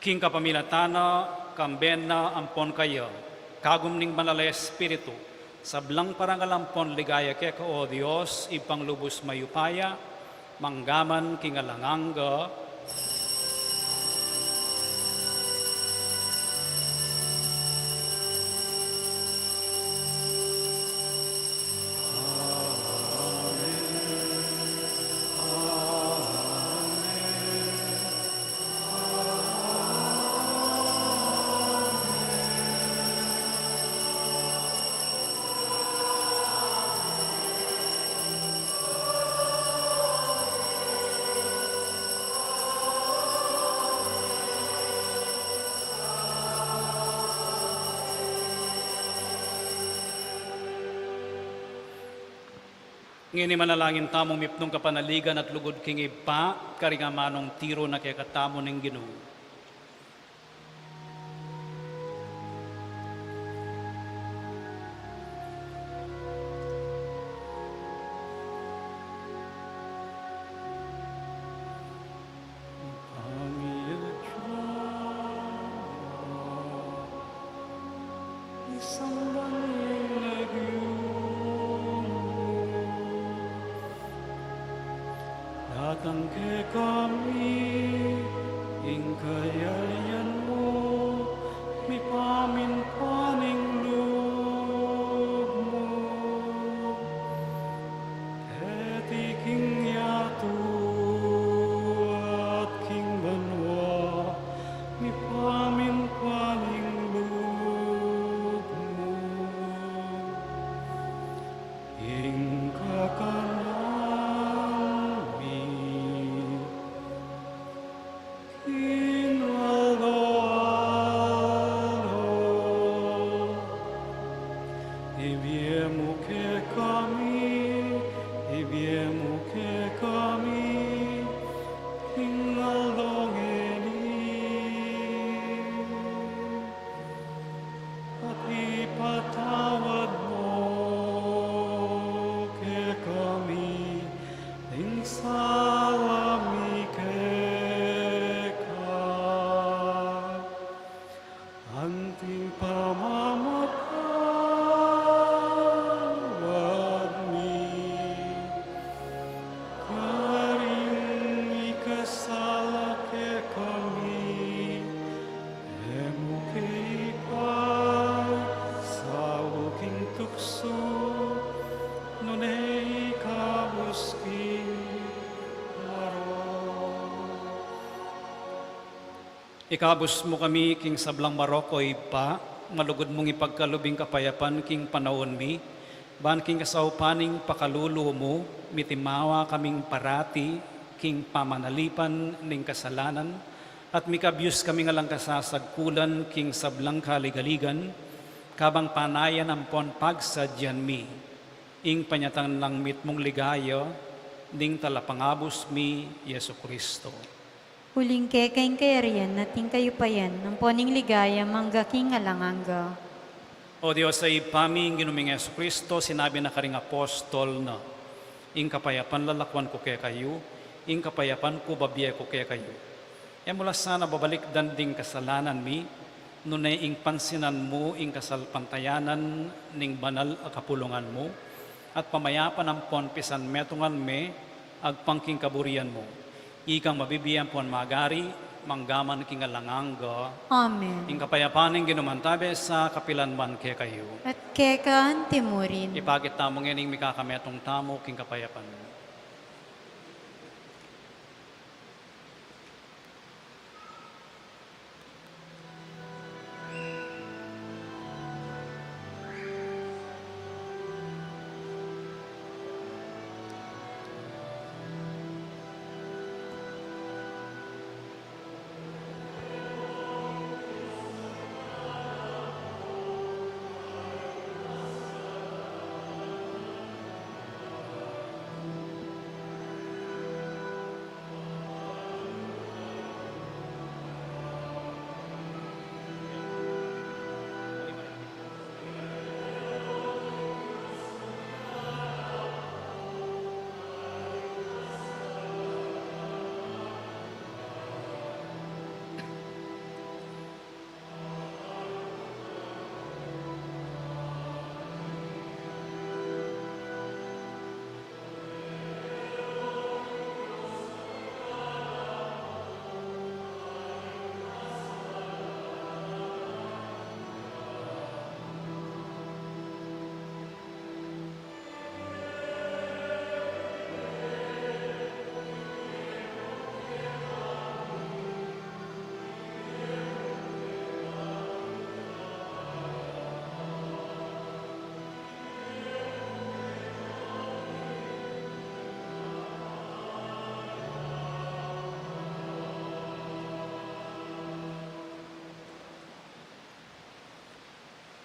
King kapamilatan na, kambe na, ampon kaya, kagum ning Banal a Espiritu, sablang parangal ampon ligaya keka, o Dios, Ibpang lubus mayupaya, mangga man king alang angga. Ngeni manalangin tamu mipnung kapanaligan at lugud king Ibpa, karing amanung tiru na kekatamu ning Ginu. Isamban ing lagyu mu. Datang kekami ing kayarian mu, mipamintuan ing lub mu, keti king yatu at king banua. Ibie mu kekami, ibie mu kekami, ing aldo ngeni. At ipatawad mu kekami ing sala mi keka, anti ing pamamatawad mi karing mikasala kekami. E mu ke ipaisaul king tuksu, nune ikabus king marok. Ikabus mu kami king sablang marok, o Ibpa, malugud mung ipagkalub ing kapayapan king panaun mi, ban king kasaupan ning pakalulu mu, mitimawa kaming parati king pamanalipan ning kasalanan, at mikabyus kaming alang kasasagkulan king sablang kaligaligan, kabang panayan ampon pagsadyan mi ing panyatang nang mitmung ligaya ning Talapangabus mi, Jesucristo. Uling keka ing kayarian at ing kayupayan, ampon ing ligaya, mangga king alang angga. O Dios a Ibpa mi, ing Ginu ming Jesucristo, sinabi na karing apostol na, "Ing kapayapan lalakwan ku kekayu, ing kapayapan ku babie ku kekayu." E mu la sana babalikdan ding kasalanan mi, nune ing pansinan mu ing kasalpantayanan ning banal a kapulungan mu, at pamayapan ampon pisanmetungan me agpang king kaburian mu. Ikang mabibie ampon magari, mangga man king alang angga. Amen. Ing kapayapan ning Ginu mantabe sa kapilan man kekayu. At keka anti mu rin. Ipakit tamu ngeni ing mikakametung tamu king kapayapan.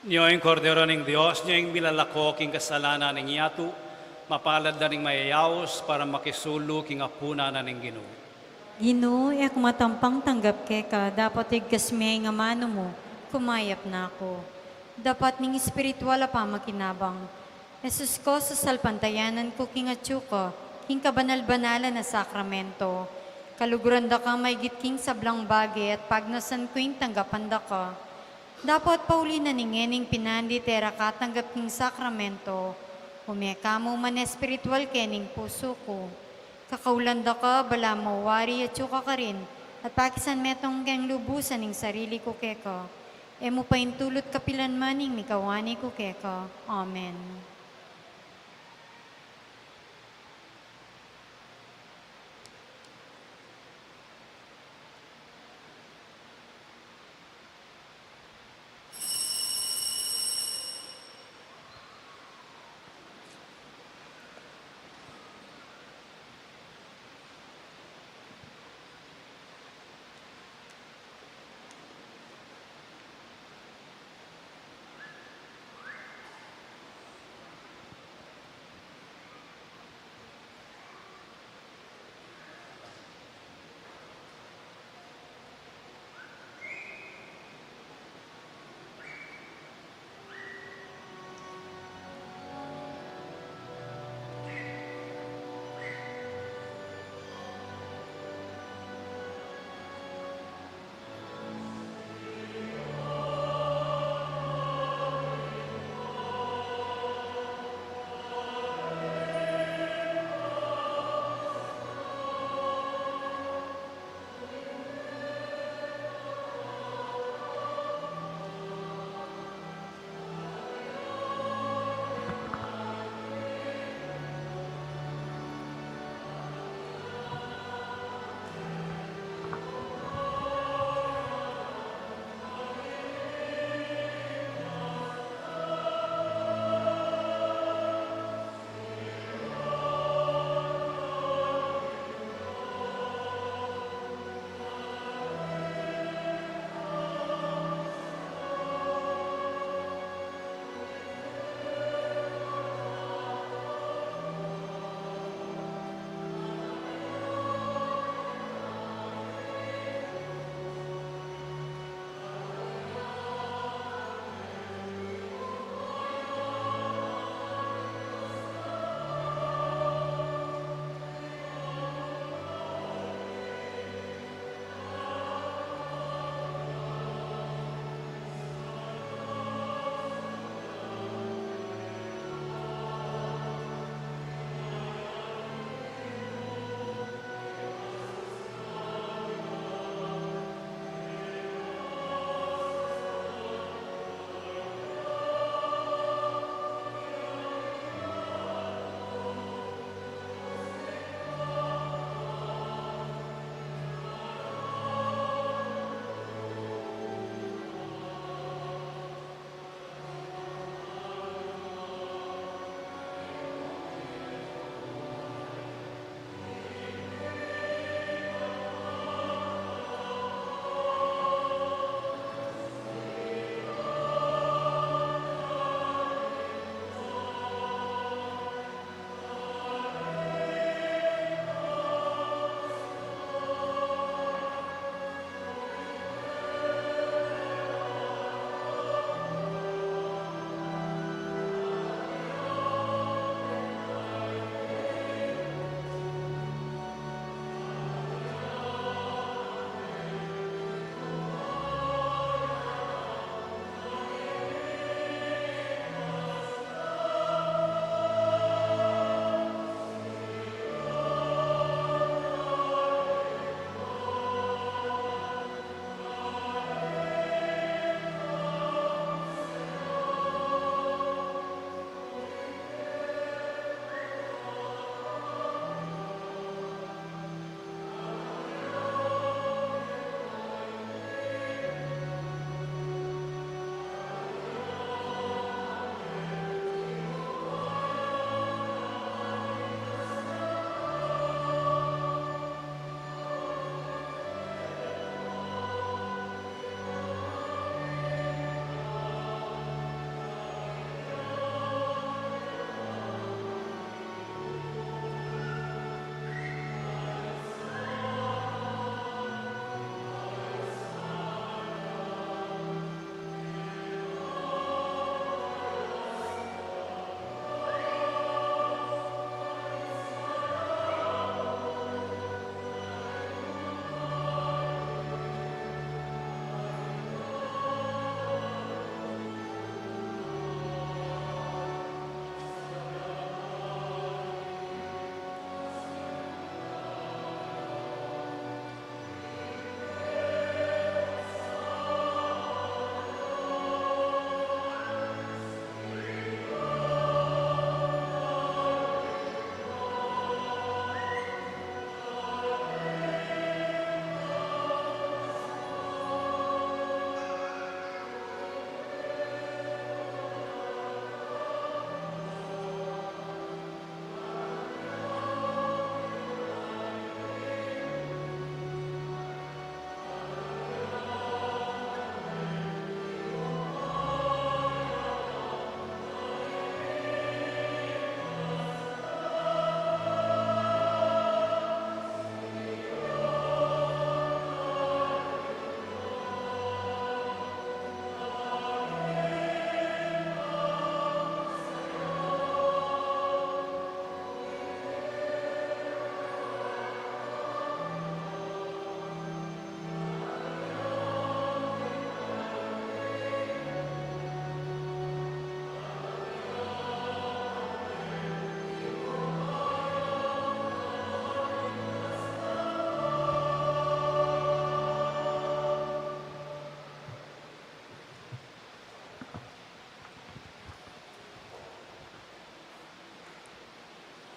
Nyo ing Kordero ning Dios, nyo ing milalako king kasalanan ning yatu. Mapalad la ring mayayaus para makisulu king apunan na ning Ginu. Ginu, e ku matampang tanggap keka, dapot igkas me ing amanu mu, kumayap na ku. Dapat ning espiritual a pamakinabang, Jesus ko, sasalpantayanan ku king atyu ka, king kabanal-banalan a sakramento. Kaluguran da ka maigit king sablang bage at pagnasan ku ing tanggapan da ka. Dapot pauli na ning ngening pinandit e ra ka tanggap king sakramento, ume ka mu man espiritual kening pusu ku. Kakaulan da ka, balamu wari atyu ka karin, at pakisanmetung keng lubusan ing sarili ku keka. E mu paintulut kapilan man ing mikawani ku keka. Amen.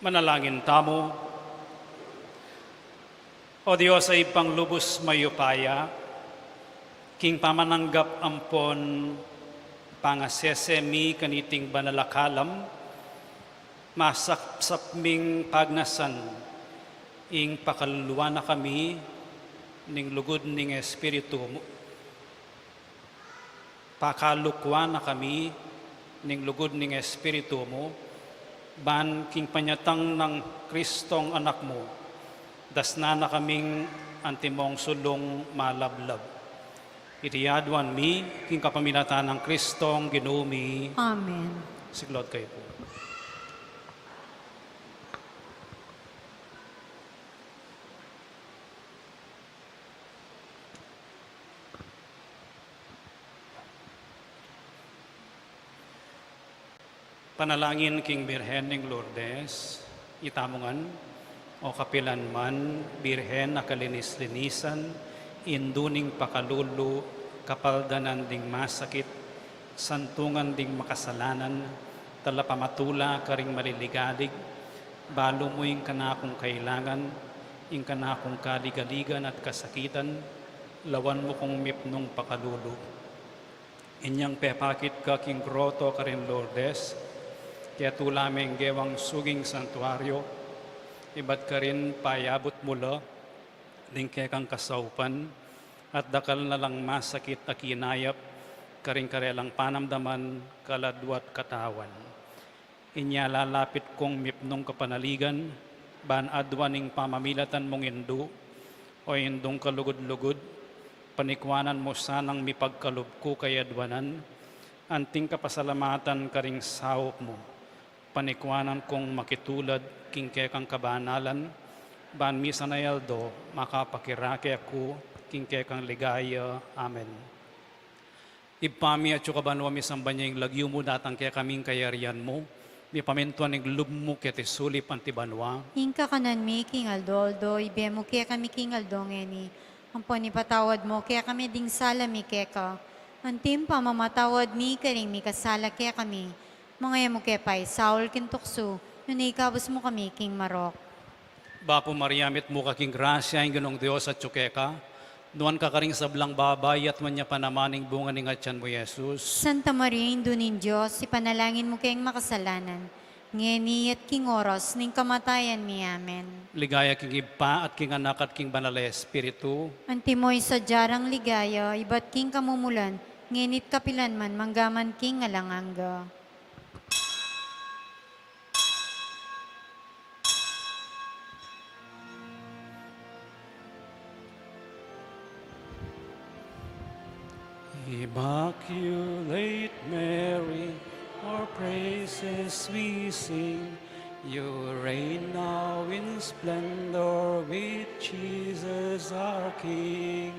Manalangin tamu. O Dios a Ibpang lubus mayupaya, king pamananggap ampon pangasese mi kaniting banal a kalam, masapsap ming pagnasan ing pakaluluan na kami ning lugud ning Espiritu mu. Pakalukwan na kami ning lugud ning Espiritu mu, ban king panyatang nang Kristong Anak mu, dasnan na kaming antimong sulung malablab. Iti aduan mi king kapamilatan nang Kristong Ginu mi. Amen. Siklaud kayu pu. Panalangin king Birhen ning Lourdes. Itamu ngan, o kapilan man, Birhen a kalinis-linisan, indu ning pakalulu, kapaldanan ding masakit, santungan ding makasalanan, talapamatula karing maliligalig, balu mu ing kanakung kailangan, ing kanakung kaligaligan at kasakitan, lawan mu kung mipnung pakalulu. Inyang pepakit ka king groto karin Lourdes, ketula me ing gewang suging santuario, ibat karin payabut mu la ding kekang kasaupan, at dakal na lang masakit a kinayap karing karelang panamdaman, kaladwa at katawan. Inya lalapit kung mipnung kapanaligan, ban aduan ing pamamilatan mung indu, o indung kalugud-lugud, panikwanan mu sanang mipagkalub ku kayaduanan, anting kapasalamatan karing saup mu, panikwanan kung makitulad king kekang kabanalan, ban misan a aldo makapakirake ku king kekang ligaya. Amen. Ibpa mi, atsu ka banua, misamban ya ing lagyu mu, datang kekami ing kayarian mu, mipamintuan ing lub mu keti sulip anti banua. Ing kakanan mi king aldo-aldo ibie mu kekami king aldo ngeni, ampon ipatawad mu kekami ding sala mi keka, anti ing pamamatawad mi karing mikasala kekami, manga e mu ke paisaul king tuksu, nune ikabus mu kami king marok. Bapu Maria, mitmu ka king grasya, ing Ginung Dios atsu keka, nuan ka karing sablang babai, at nuan ya pa naman ing bunga ning atyan mu, Jesus. Santa Maria, Indu ning Dios, ipanalangin mu keng makasalanan, ngeni at king oras ning kamatayan mi. Amen. Ligaya king Ibpa, at king Anak, at king Banal a Espiritu. Antimo ing sadya rang ligaya, ibat king kamumulan, ngeni at kapilan man, mangga man king alang angga. Immaculate Mary, our praises we sing. You reign now in splendor with Jesus our King.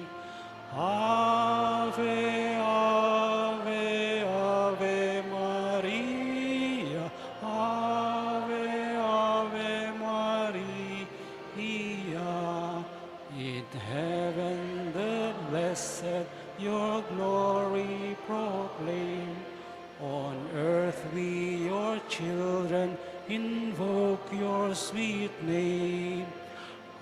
Ave, ave, Ave Maria, Ave, Ave Maria. In heaven the blessed your glory proclaim. On earth we, your children, invoke your sweet name.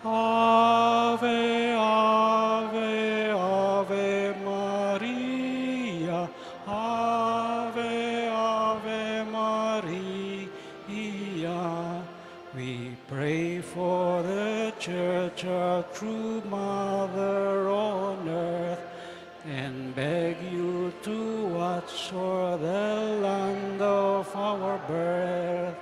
Ave, ave, Ave Maria, Ave, Ave Maria. We pray for the Church, our true mother on earth, and beg you to watch o'er the land of our birth.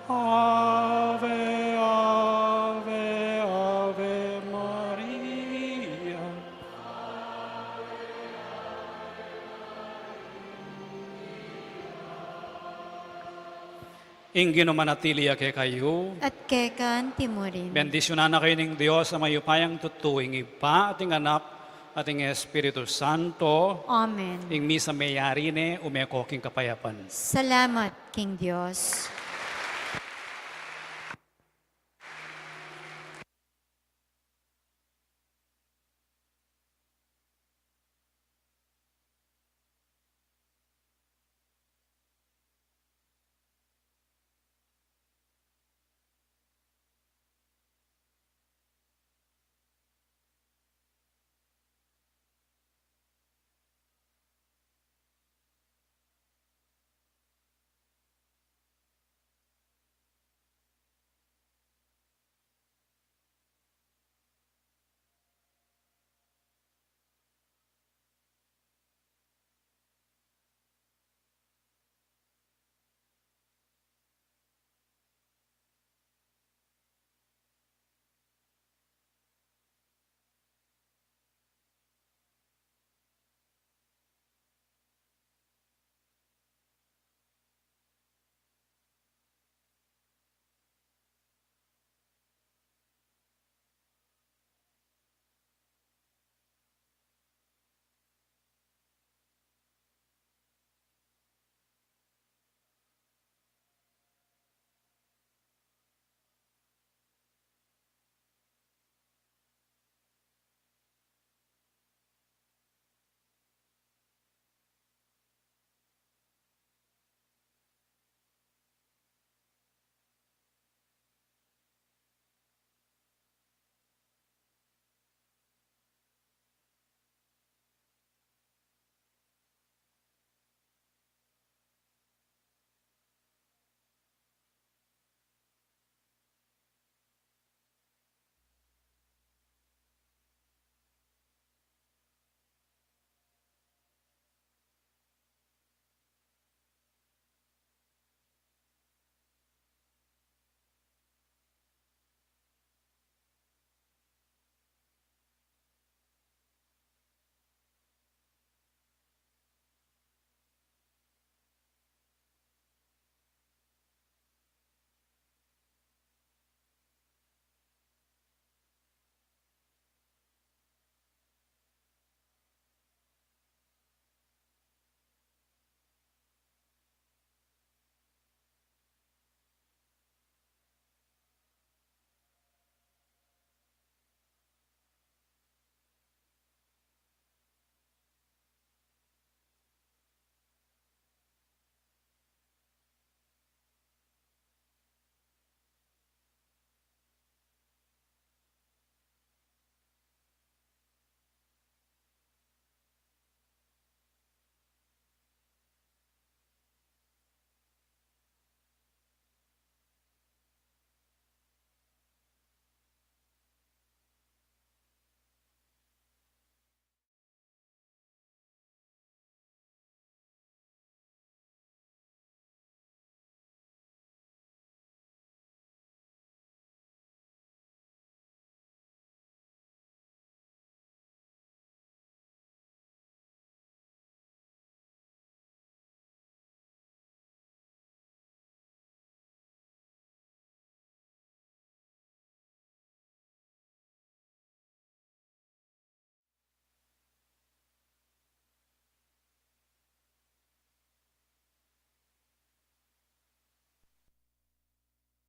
Ave, ave, Ave Maria. Ing Ginu manatili ya kekayu. At keka antimurin. Bendisyunan na kayu ning Dios a mayupayang tutu, ing Ibpa, at ing Anak, at ing Espiritu Santo. Amen. Ing misa meyari ne, ume ko king kapayapan. Salamat king Dios.